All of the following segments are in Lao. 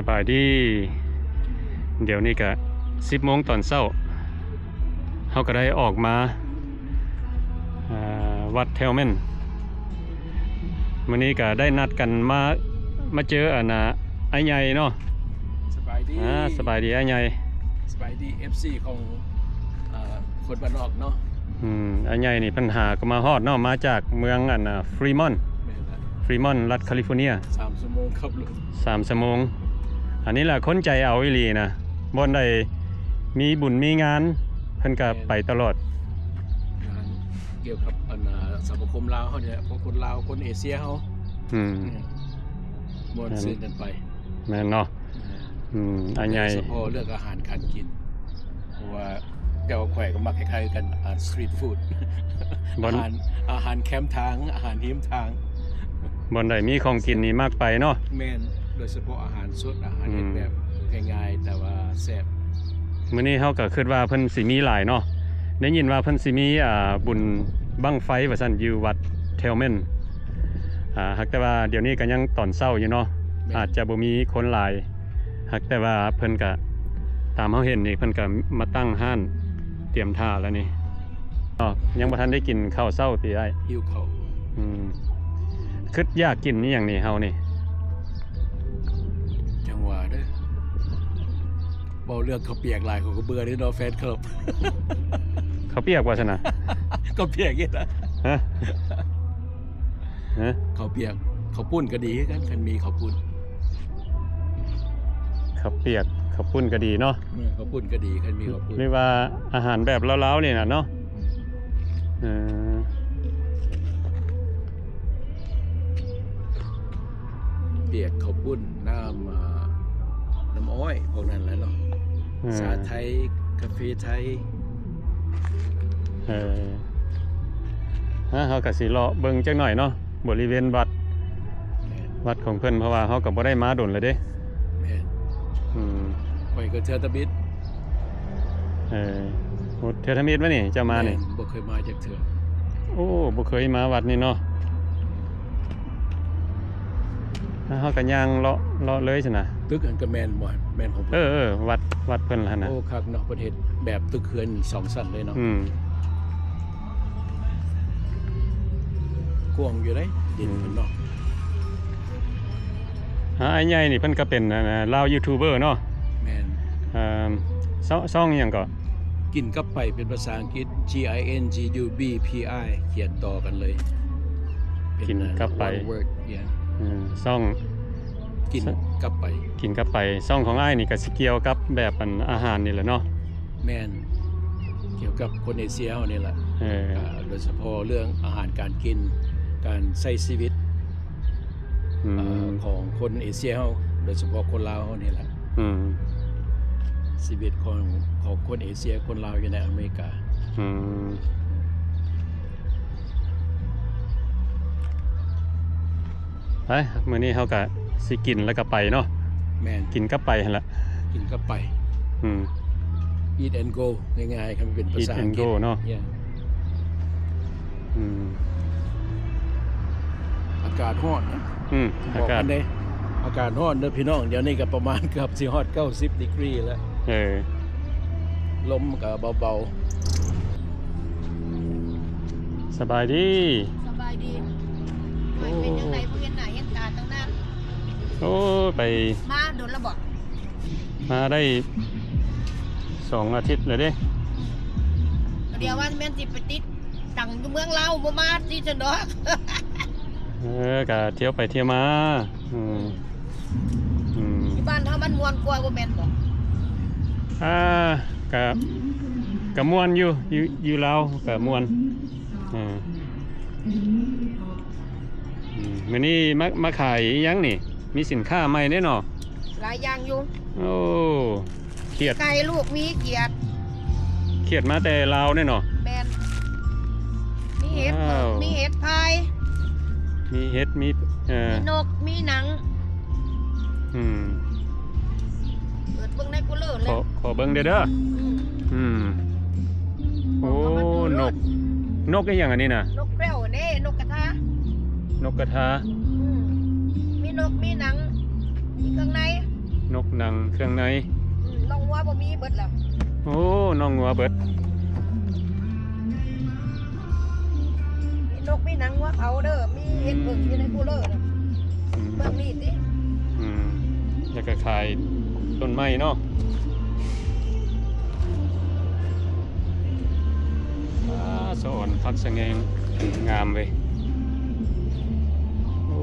ສະບາຍດີ ດຽວນີ້ກະສິບໂມງຕອນເຊົ້າ ເຮົາກະໄດ້ອອກມາ ອາ ວັດແທວເມັນ. ມື້ນີ້ກະໄດ້ນັດກັນມາ ມາເຈີອັນນ່າ ອ້າຍໃຫຍ່ເນາະ. ສະບາຍດີ ອາ ສະບາຍດີອ້າຍໃຫຍ່ ສະບາຍດີ ເອັຟຊີ ຂອງ ເອີ ຄົນບ້ານນອກເນາະ. ອືມ ອ້າຍໃຫຍ່ນີ້ເພິ່ນຫາກໍມາຮອດເນາະ ມາຈາກເມືອງອັນນ່າ ຟຣີມອນ ແມ່ນລະ ຟຣີມອນ ລັດຄາລິຟໍເນຍ ສາມຊົ່ວໂມງຂັບລົດ ສາມຊົ່ວໂມງ. ອັນນີ້ລະຄົນໃຈເອົາອີ່ຫຼີນະ ບ່ອນໃດມີບຸນມີງານເພິ່ນກະ ແມ່ນ ໄປຕະຫຼອດ. ງານກ່ຽວກັບອັນນ່າ ສະມາຄົມລາວເຮົານີ້ແຫຼະ ພວກຄົນລາວ ຄົນເອເຊຍເຮົາ ອືມ ມ່ວນຊື່ນກັນໄປ ແມ່ນເນາະ. ອືມ ອືມ ອັນໃຫຍ່ ໂດຍສະເພາະເລື່ອງອາຫານການກິນ ເພາະວ່າເຈົ້າຂ້ອຍກໍມັກຄ້າຍໆກັນ ອາ ສະຕຣີດຟູດ ບ່ອນ ອາຫານ ອາຫານແຄມທາງ ອາຫານຮິມທາງ ບ່ອນໃດມີຂອງກິນນີ້ມັກໄປເນາະ. ແມ່ນ ໂດຍສະເພາະອາຫານສົດ ອາຫານເຮັດ ອືມ ແບບງ່າຍໆ ແຕ່ວ່າແຊບ. ມື້ນີ້ເຮົາກໍຄິດວ່າເພິ່ນຊິມີຫຼາຍເນາະ ໄດ້ຍິນວ່າເພິ່ນຊິມີ ອາ ບຸນບັ້ງໄຟວ່າຊັ້ນ ຢູ່ວັດແທວເມັນ. ອາ ຫາກແຕ່ວ່າດຽວນີ້ກໍຍັງຕອນເຊົ້າຢູ່ເນາະ ແມ່ນ ອາດຈະບໍ່ມີຄົນຫຼາຍ ຫາກແຕ່ວ່າເພິ່ນກະ ຕາມເຮົາເຫັນນີ້ ເພິ່ນກະມາຕັ້ງຮ້ານຕຽມຖ້າແລ້ວນີ້ເນາະ. ຍັງບໍ່ທັນໄດ້ກິນເຂົ້າເຊົ້າຕິອ້າຍ? ຫິວເຂົ້າ. ອືມ ຄິດຢາກກິນອີ່ຫຍັງນີ້ເຮົານີ້? ຈັ່ງວ່າເດີ້ ເວົ້າເລື່ອງເຂົ້າປຽກຫຼາຍ ຂ້ອຍກໍເບື່ອເດ້ເນາະ ແຟນຄລັບ. ເຂົ້າປຽກວ່າຊັ້ນນະ? ເຂົ້າປຽກເຮັດນະ. ຮະ? ຮະ? ເຂົ້າປຽກ ເຂົ້າປຸ້ນກໍດີຄືກັນ ຄັນມີເຂົ້າປຸ້ນ. ເຂົ້າປຽກ ເຂົ້າປຸ້ນກໍດີເນາະ. ແມ່ນ ເຂົ້າປຸ້ນກໍດີ ຄັນມີເຂົ້າປຸ້ນ ຫຼືວ່າອາຫານແບບລາວໆນີ້ນະເນາະ. ອືມ ເອີ ປຽກເຂົ້າປຸ້ນ ນ້ຳ ອາ ນ້ຳອ້ອຍ ພວກນັ້ນແຫຼະເນາະ. ອືມ ຊາໄທ ກາເຟໄທ. ເອີ ເຮົາກໍຊິເລາະເບິ່ງຈັກໜ້ອຍເນາະ ບໍລິເວນວັດ ແມ່ນ ວັດຂອງເພິ່ນ ເພາະວ່າເຮົາກໍບໍ່ໄດ້ມາດົນແລ້ວເດ້. ແມ່ນ. ອືມ ຂ້ອຍກໍເທື່ອທຳອິດ. ເອີ ໂອ້ ເທື່ອທຳອິດວະນີ້ເຈົ້າມານີ້? ແມ່ນ ບໍ່ເຄີຍມາຈັກເທື່ອ. ໂອ້ ບໍ່ເຄີຍມາວັດນີ້ເນາະ. ແລ້ວເຮົາກໍຍ່າງເລາະ ເລາະເລີຍຊັ້ນນະ. ຕຶກຫັ້ນກໍແມ່ນບໍ່? ແມ່ນຂອງເພິ່ນ. ເອີ ເອີ ວັດ ວັດເພິ່ນຫັ້ນນະ. ໂອ້ ຄັກເນາະ ເພິ່ນເຮັດແບບຕຶກເຮືອນສອງຊັ້ນເລີຍເນາະ. ອືມ ກວ້າງຢູ່ເດ້ ດິນເພິ່ນເນາະ. ອືມ ອາ ອ້າຍໃຫຍ່ນີ້ເພິ່ນກໍເປັນ ອັນ ລາວຢູທູບເບີເນາະ. ແມ່ນ. ເອີ ຊ່ອງ ຊ່ອງຫຍັງເກາະ? ກິນກັບໄປ ເປັນພາສາອັງກິດ G I N G U B P I ຂຽນຕໍ່ກັນເລີຍ ເປັນ ກິນກັບໄປ one word. Yeah. ອືມ ຊ່ອງ ກິນກັບໄປ ກິນກັບໄປ. ຊ່ອງຂອງອ້າຍນີ້ກໍຊິກ່ຽວກັບແບບ ອັນ ອາຫານນີ້ແຫຼະເນາະ. ແມ່ນ ກ່ຽວກັບຄົນເອເຊຍເຮົານີ້ແຫຼະ. ເອີ ອ່າ ໂດຍສະເພາະເລື່ອງອາຫານການກິນ ການໃຊ້ຊີວິດ ອືມ ເອີ ຂອງຄົນເອເຊຍເຮົາ ໂດຍສະເພາະຄົນລາວເຮົານີ້ແຫຼະ. ອືມ ຊີວິດຂອງ ຂອງຄົນເອເຊຍ ຄົນລາວຢູ່ໃນອາເມລິກາ. ອືມ ໄປ ມື້ນີ້ເຮົາກະຊິກິນແລ້ວກະໄປເນາະ. ແມ່ນ ກິນກັບໄປຫັ້ນລະ ກິນກັບໄປ. ອືມ Eat and go ງ່າຍໆ ຄັນເປັນພາສາອັງກິດ Eat and go ເນາະ. Yeah. ອືມ ອາກາດຮ້ອນນະ. ອືມ ອາກາດ ບອກກັນເດ້ ອາກາດຮ້ອນເດີພີ່ນ້ອງ. ດຽວນີ້ກໍປະມານເກືອບຊິຮອດເກົ້າສິບດີກຣີແລ້ວ. ເອີ ລົມກໍເບົາໆ. ສະບາຍດີ ສະບາຍດີ. ໂອ້ຍ ເປັນຈັ່ງໃດ ບໍ່ເຫັນໜ້າເຫັນຕາຕັ້ງນານ. ໂອ້ຍ ໄປ ມາດົນລະບໍ? ມາໄດ້ສອງອາທິດແລ້ວເດ້. ອືມ ດຽວວ່າແມ່ນຊິໄປຕິດຕັ້ງຢູ່ເມືອງລາວ ບໍ່ມາຊິຊັ້ນດອກ. ເອີ ກະທ່ຽວໄປທ່ຽວມາ. ອືມ ອືມ ຢູ່ບ້ານເຮົາມັນມ່ວນກວ່າບໍ່ແມ່ນບໍ? ອ່າ ກະ ກະມ່ວນຢູ່ ຢູ່ ຢູ່ລາວກະມ່ວນ. ອືມ ອືມ ມື້ນີ້ມາ ມາຂາຍອີ່ຫຍັງນີ້? ມີສິນຄ້າໃໝ່ເດ້ເນາະ. ຫຼາຍຢ່າງຢູ່. ໂອ້ ຂຽດ ໄກ່ລູກມີຂຽດ ຂຽດມາແຕ່ລາວເດ້ເນາະ. ແມ່ນ ມີເຫັດເຜິ້ງ ວ້າວ ມີເຫັດພາຍ ມີເຫັດ ມີ ເອີ ມີນົກ ມີໜັງ. ອືມ ເປີດເບິ່ງໃນກູເລີເລີຍ. ຂໍ ຂໍເບິ່ງແດ່ເດີ. ອືມ ອືມ ໂອ້ ນົກ ນົກອີ່ຫຍັງອັນນີ້ນະ? ນົກແກ້ວເດ້ ນົກກະທາ ນົກກະທາ. ອືມ ມີນົກ ມີໜັງ ມີເຄື່ອງໃນ. ນົກໜັງເຄື່ອງໃນ ອືມ ໜອງງົວບໍ່ມີ ເບິດແລ້ວ. ໂອ້ ໜອງງົວເບິດ. ມີນົກ ມີໜັງງົວເຜົາເດີ ມີເຫັດເຜິ້ງຢູ່ໃນຄູເລີນະ. ອືມ ເບິ່ງນີ້ຕິ. ອືມ ແລ້ວກໍຂາຍຕົ້ນໄມ້ເນາະ. ອາ ສະອອນຜັກສະແງງ ງາມເວີຍ. ໂອ້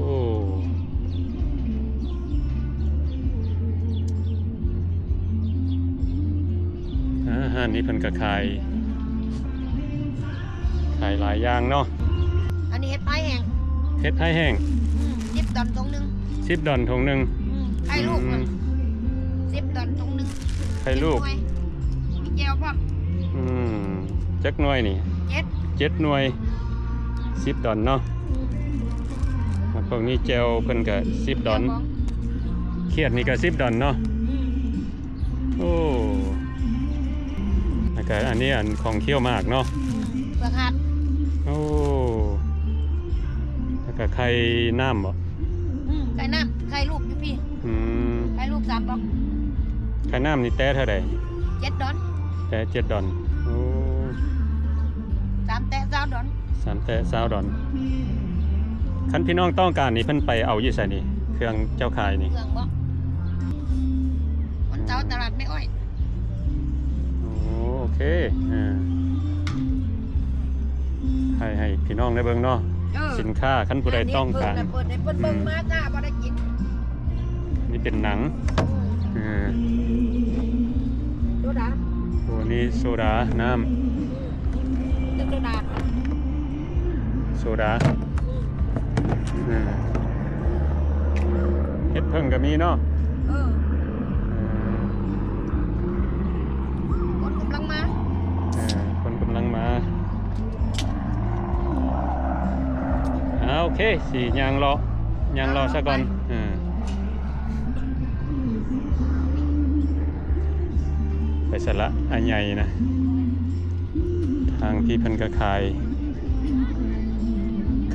ອາ ຮ້ານນີ້ເພິ່ນກໍຂາຍ ຂາຍຫຼາຍຢ່າງເນາະ. ອັນນີ້ເຫັດໄພແຫ້ງ ເຫັດໄພແຫ້ງ. ອືມ ສິບດອນຖົງໜຶ່ງ ສິບດອນຖົງໜຶ່ງ. ອືມ ໄຂ່ລູກ ອືມ ສິບດອນຖົງໜຶ່ງ ໄຂ່ລູກ ເຈັດໜ່ວຍ ມີແຈ່ວພ້ອມ. ອືມ ຈັກໜ່ວຍນີ້? ເຈັດ ເຈັດໜ່ວຍ ສິບດອນເນາະ. ອືມ ພວກນີ້ແຈ່ວເພິ່ນກໍສິບດອນ ແຈ່ວບອງ ຂຽດນີ້ກໍສິບດອນເນາະ. ອືມ ໂອ້ ແລ້ວກະອັນນີ້ອັນຂອງຂຽວໝາກເນາະ. ອືມ ເປືອກຫາດ. ໂອ້ ແລ້ວກະໄຂ່ນ້ຳບໍ? ອືມ ໄຂ່ນ້ຳ ໄຂ່ລູກຢູ່ພີ້. ອືມ ໄຂ່ລູກສາມປອງ. ໄຂ່ນ້ຳນີ້ແຕ່ເທົ່າໃດ? ເຈັດດອນ ແຕ່ເຈັດດອນ. ໂອ້ ສາມແຕະຊາວດອນ ສາມແຕະຊາວດອນ. ຄັນພີ່ນ້ອງຕ້ອງການນີ້ ເພິ່ນໄປເອົາຢູ່ໃສນີ້ ເຄື່ອງເຈົ້າຂາຍນີ້? ເຄື່ອງບໍ? ວັນເສົາຕະຫຼາດແມ່ອ້ອຍ. ໂອ້ ໂອເຄ ເອີ ໃຫ້ ໃຫ້ພີ່ນ້ອງໄດ້ເບິ່ງເນາະ. ເອີ ສິນຄ້າ ຄັນຜູ້ໃດຕ້ອງການ ເປີດໃຫ້ເພິ່ນເບິ່ງ ອືມ ມາຈ້າ ບໍ່ໄດ້ກິນ. ນີ້ເປັນໜັງ ອືມ ເອີ ໂຊດາ ໂອ້ ນີ້ໂຊດານ້ຳ ອືມ ເປັນໂຊດາ ໂຊດາ. ອືມ ເອີ ເຫັດເຜິ້ງກໍມີເນາະ. ເອີ ເອີ ຄົນກຳລັງມາ ເອີ ຄົນກຳລັງມາ. ອ່າ ໂອເຄ ຊິຍ່າງເລາະ ຍ່າງເລາະຊະກ່ອນ. ເອີ ໄປໃສລະ ອ້າຍໃຫຍ່ນະ. ທາງພີ້ເພິ່ນກໍຂາຍ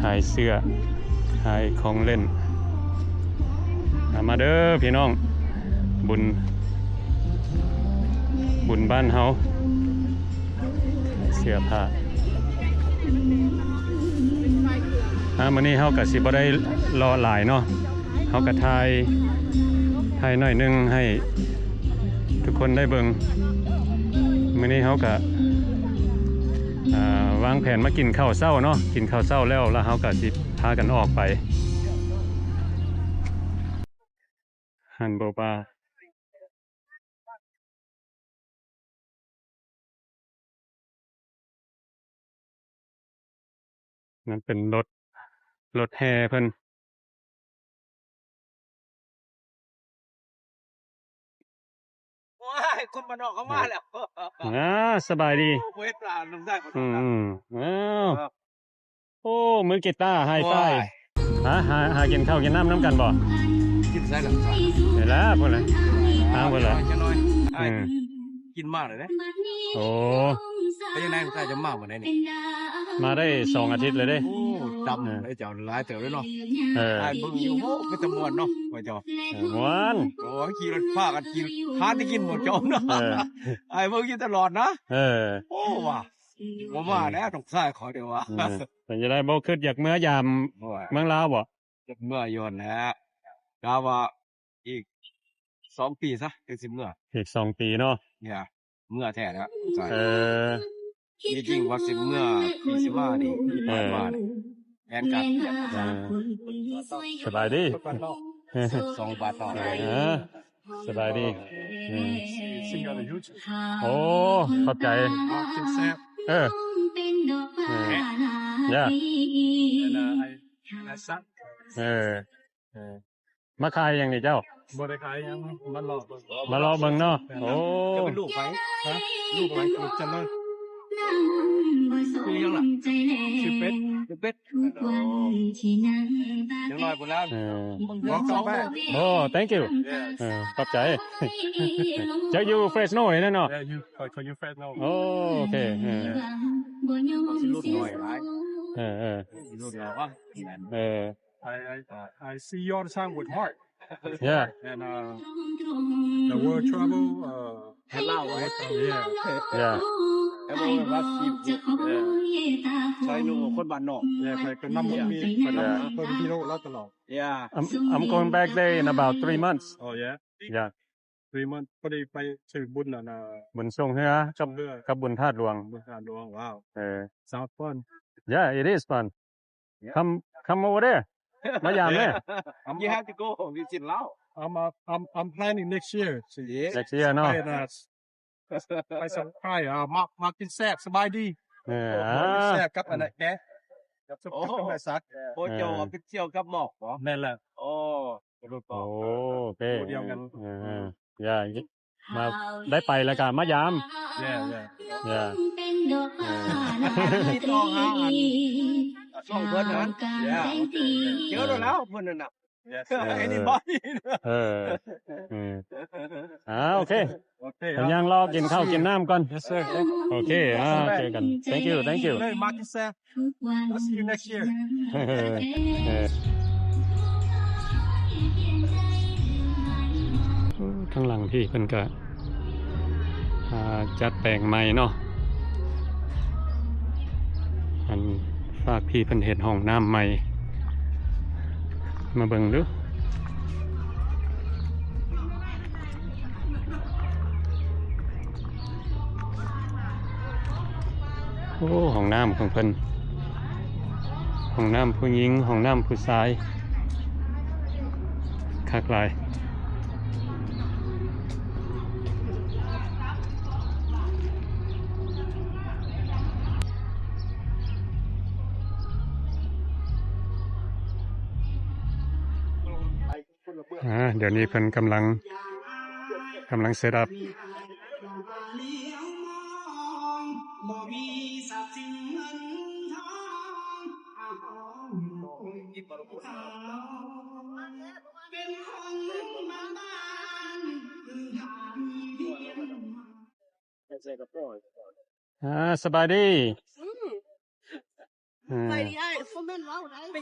ຂາຍເສື້ອ ຂາຍຂອງເລ່ນ. ເອົາມາເດີພີ່ນ້ອງ ບຸນ ບຸນບ້ານເຮົາ ເສື້ອຜ້າ. ອ່າ ມື້ນີ້ເຮົາກໍຊິບໍ່ໄດ້ເລາະຫຼາຍເນາະ ເຮົາກໍຖ່າຍ ຖ່າຍໜ້ອຍໜຶ່ງໃຫ້ ທຸກຄົນໄດ້ເບິ່ງ. ມື້ນີ້ເຮົາກະ ອ່າ ວາງແຜນມາກິນເຂົ້າເຊົ້າເນາະ ກິນເຂົ້າເຊົ້າແລ້ວ ແລ້ວເຮົາກະຊິພາກັນອອກໄປ ຫັ້ນບໍ່ວ່າ ນັ້ນເປັນລົດ ລົດແຫ່ເພິ່ນ. ໂອ້ຍ ຄົນບ້ານນອກເຮົາມາແລ້ວ. ອ່າ ສະບາຍດີ. ໂອ້ ບໍ່ເຫັນໜ້ານ້ອງຊາຍ. ອືມ ອືມ ອ້າວ ເອີ ໂອ້ ມືກີຕາ ໄຮໄຟ. ໂອ້ຍ ຫາ ຫາ ຫາກິນເຂົ້າກິນນ້ຳນຳກັນບໍ່? ກິນໃສລະ? ນີ້ລະ ພຸ້ນລະ ທາງພຸ້ນລະ. ອືມ ກິນມາແລ້ວເດ້. ໂອ້ ເປັນຈັ່ງໃດ ເຈົ້າຈະມາມື້ໃດນີ້? ມາໄດ້ສອງອາທິດແລ້ວເດ້. ໂອ້ ດຳ ເອີ ເຈົ້າຫຼາຍເຕີບເດ້ເນາະ. ເອີ ອ້າຍເບິ່ງຢູ່ ໂອ້ ເປັນຕາມ່ວນເນາະ ວ່າເຈົ້າ. ເອີ ມ່ວນ. ໂອ້ ຂີ່ລົດ ພາກັນຂີ່ ຫາແຕ່ກິນໝົດຈອມເນາະ. ເອີ ອ້າຍເບິ່ງຢູ່ຕະຫຼອດນະ. ເອີ ໂອ້ ວ່າ ບໍ່ມາແລ້ວ ນ້ອງຊາຍຂ້ອຍເດ້ວ່າ. ເອີ ເປັນຈັ່ງໃດ ບໍ່ຄິດຢາກເມືອຢາມ ໂອ້ຍ ເມືອງລາວບໍ່? ຢາກເມືອຢູ່ຫັ້ນແຫຼະ ກະວ່າອີກສອງປີຊະ ຈັ່ງຊິເມືອ. ອີກສອງປີເນາະ. ເມືອແທ້ແລ້ວ. ເອີ ທີ່ຈິງວ່າຊິເມືອປີຊິມານີ້ ເອີ ຜ່ານມານີ້ ແຜນການ ເອີ ສະບາຍດີ ສອງບາດຕໍ່. ເອີ ສະບາຍດີ. ອືມ ໂອ້ ຂອບໃຈ. ກິນແຊບ. ເອີ ເອີ ເອີ ເອີ ມາຂາຍຫຍັງນີ້ເຈົ້າ? ບໍ່ໄດ້ຂາຍຫຍັງ ມາເລາະເບິ່ງ. ມາເລາະເບິ່ງເນາະ. ໂອ້ ເຈົ້າເປັນລູກໃຜ? ຮະ ລູກໃຜ? ລູກຈັນເລີນ. ຊື່ຫຍັງລະ? ຊື່ເປັດ. ເປັດ. ຍັງນ້ອຍພຸ້ນແລ້ວ. ເອີ ໂອ້ thank you. ເອີ ຂອບໃຈ. ເຈົ້າຢູ່ Fresno ນີ້ເນາະ? ເອີ ຢູ່ ຂ້ອຍ ຂ້ອຍຢູ່ Fresno. ໂອ້ ໂອເຄ. ເອີ ເອີ ເອີ ເອີ I, I, I see your son with heart. Yeah. And uh, the world travel uh, Hello, right? Yeah. Yeah. Everyone was keep uh, try to ຄົນບ້ານນອກ Yeah, ໄປເປັນນຳ Yeah. ມີໄປນຳ Yeah. ເພິ່ນທີ່ໂລກລາວຕະຫຼອດ Yeah. I'm I'm going back there in about three months. Oh yeah. Yeah. Three months ພໍດີໄປຖືກບຸນອັນນ່າ ບຸນຊ່ວງເຮືອກັບ ຊ່ວງເຮືອ ກັບບຸນທາດຫຼວງ ບຸນທາດຫຼວງ Wow. ເອີ Sounds fun. Yeah, it is fun. Yeah. Come come over there. ມາຢາມແດ່. You have to go visit Lao. I'm uh, I'm I'm planning next year. See. Yeah. Next year ເນາະ Try that. ໄປສັງໄປ ອ່າ ມາ ມາກິນແຊບ ສະບາຍດີ ເອີ ມາກິນແຊບກັບອັນນັ້ນແກະ ກັບ ກັບແມ່ສັກ ໂອ້ ເຈົ້າວ່າໄປທ່ຽວກັບໝອກບໍ? ແມ່ນແລ້ວ ໂອ້ ໂອເຄ ໝູ່ດຽວກັນ ເອີ ເອີ ຢ່າ ມາ ໄດ້ໄປແລ້ວກະມາຢາມ Yeah, yeah. Yeah. ຕິດຕໍ່ຫາອັນຊ່ອງເພິ່ນນັ້ນ Yeah. ເຈີແລ້ວເພິ່ນນັ້ນນະ Yes. ເອີ Anybody? ເອີ ເອີ ອ່າ ໂອເຄ ໂອເຄ ໄປຍ່າງລໍກິນເຂົ້າກິນນ້ຳກ່ອນ Yes sir. ໂອເຄ ອ່າ ເຈີກັນ Thank you, thank you. Hey, Marcus, uh, I'll see you next year. ເອີ ເອີ ທາງຫຼັງພີ້ເພິ່ນກະ ອ່າ ຈັດແປງໃໝ່ເນາະ ອັນ ຝາກພີ່ເພິ່ນເຮັດຫ້ອງນ້ຳໃໝ່ ມາເບິ່ງດູ. ໂອ້ ຫ້ອງນ້ຳຂອງເພິ່ນ ຫ້ອງນ້ຳຜູ້ຍິງ ຫ້ອງນ້ຳຜູ້ຊາຍ ຄັກຫຼາຍ. ອ່າ ດຽວນີ້ເພິ່ນກຳລັງ ກຳລັງເຊັດອັບ. ອ່າ ສະບາຍດີ. ອືມ ອືມ ໄປດີອ້າຍ ເປັນ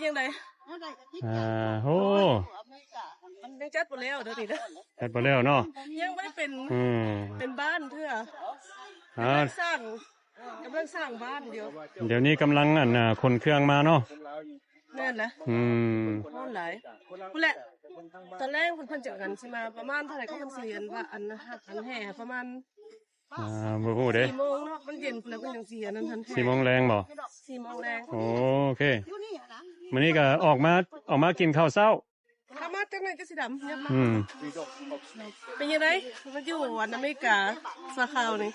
ຈັ່ງໃດ? ອ່າ ໂອ້ ມັນຍັງຈັດບໍ່ແລ້ວເດີນີ້ເດີ ຈັດບໍ່ແລ້ວເນາະ ຍັງບໍ່ໄດ້ເປັນ ອືມ ເປັນບ້ານເທື່ອ ອ່າ ກຳລັງສ້າງ ກຳລັງສ້າງບ້ານຢູ່ ດຽວນີ້ກຳລັງ ອັນ ອ່າ ຂົນເຄື່ອງມາເນາະ ແມ່ນລະ ອືມ ຮ້ອນຫຼາຍ ພຸ້ນແຫຼະ ຕອນແລງເພິ່ນ ເພິ່ນຈະກັນຊິມາປະມານເທົ່າໃດ ກໍເພິ່ນຊິອັນວ່າ ອັນ ອັນແຫ່ປະມານ ອ່າ ບໍ່ຮູ້ເດ້ ສີ່ໂມງເນາະ ມັນເຢັນພຸ້ນແຫຼະ ເພິ່ນຈັ່ງຊິອັນນັ້ນຫັ້ນ ສີ່ໂມງແລງບໍ? ສີ່ໂມງແລງ ໂອເຄ ມື້ນີ້ກະອອກມາ ອອກມາກິນເຂົ້າເຊົ້າ ເຂົ້າມາຈັກໜ້ອຍກະຊິດຳ ອືມ ເປັນຈັ່ງໃດ ມາຢູ່ອັນອາເມລິກາ ຊາວຄາວນີ້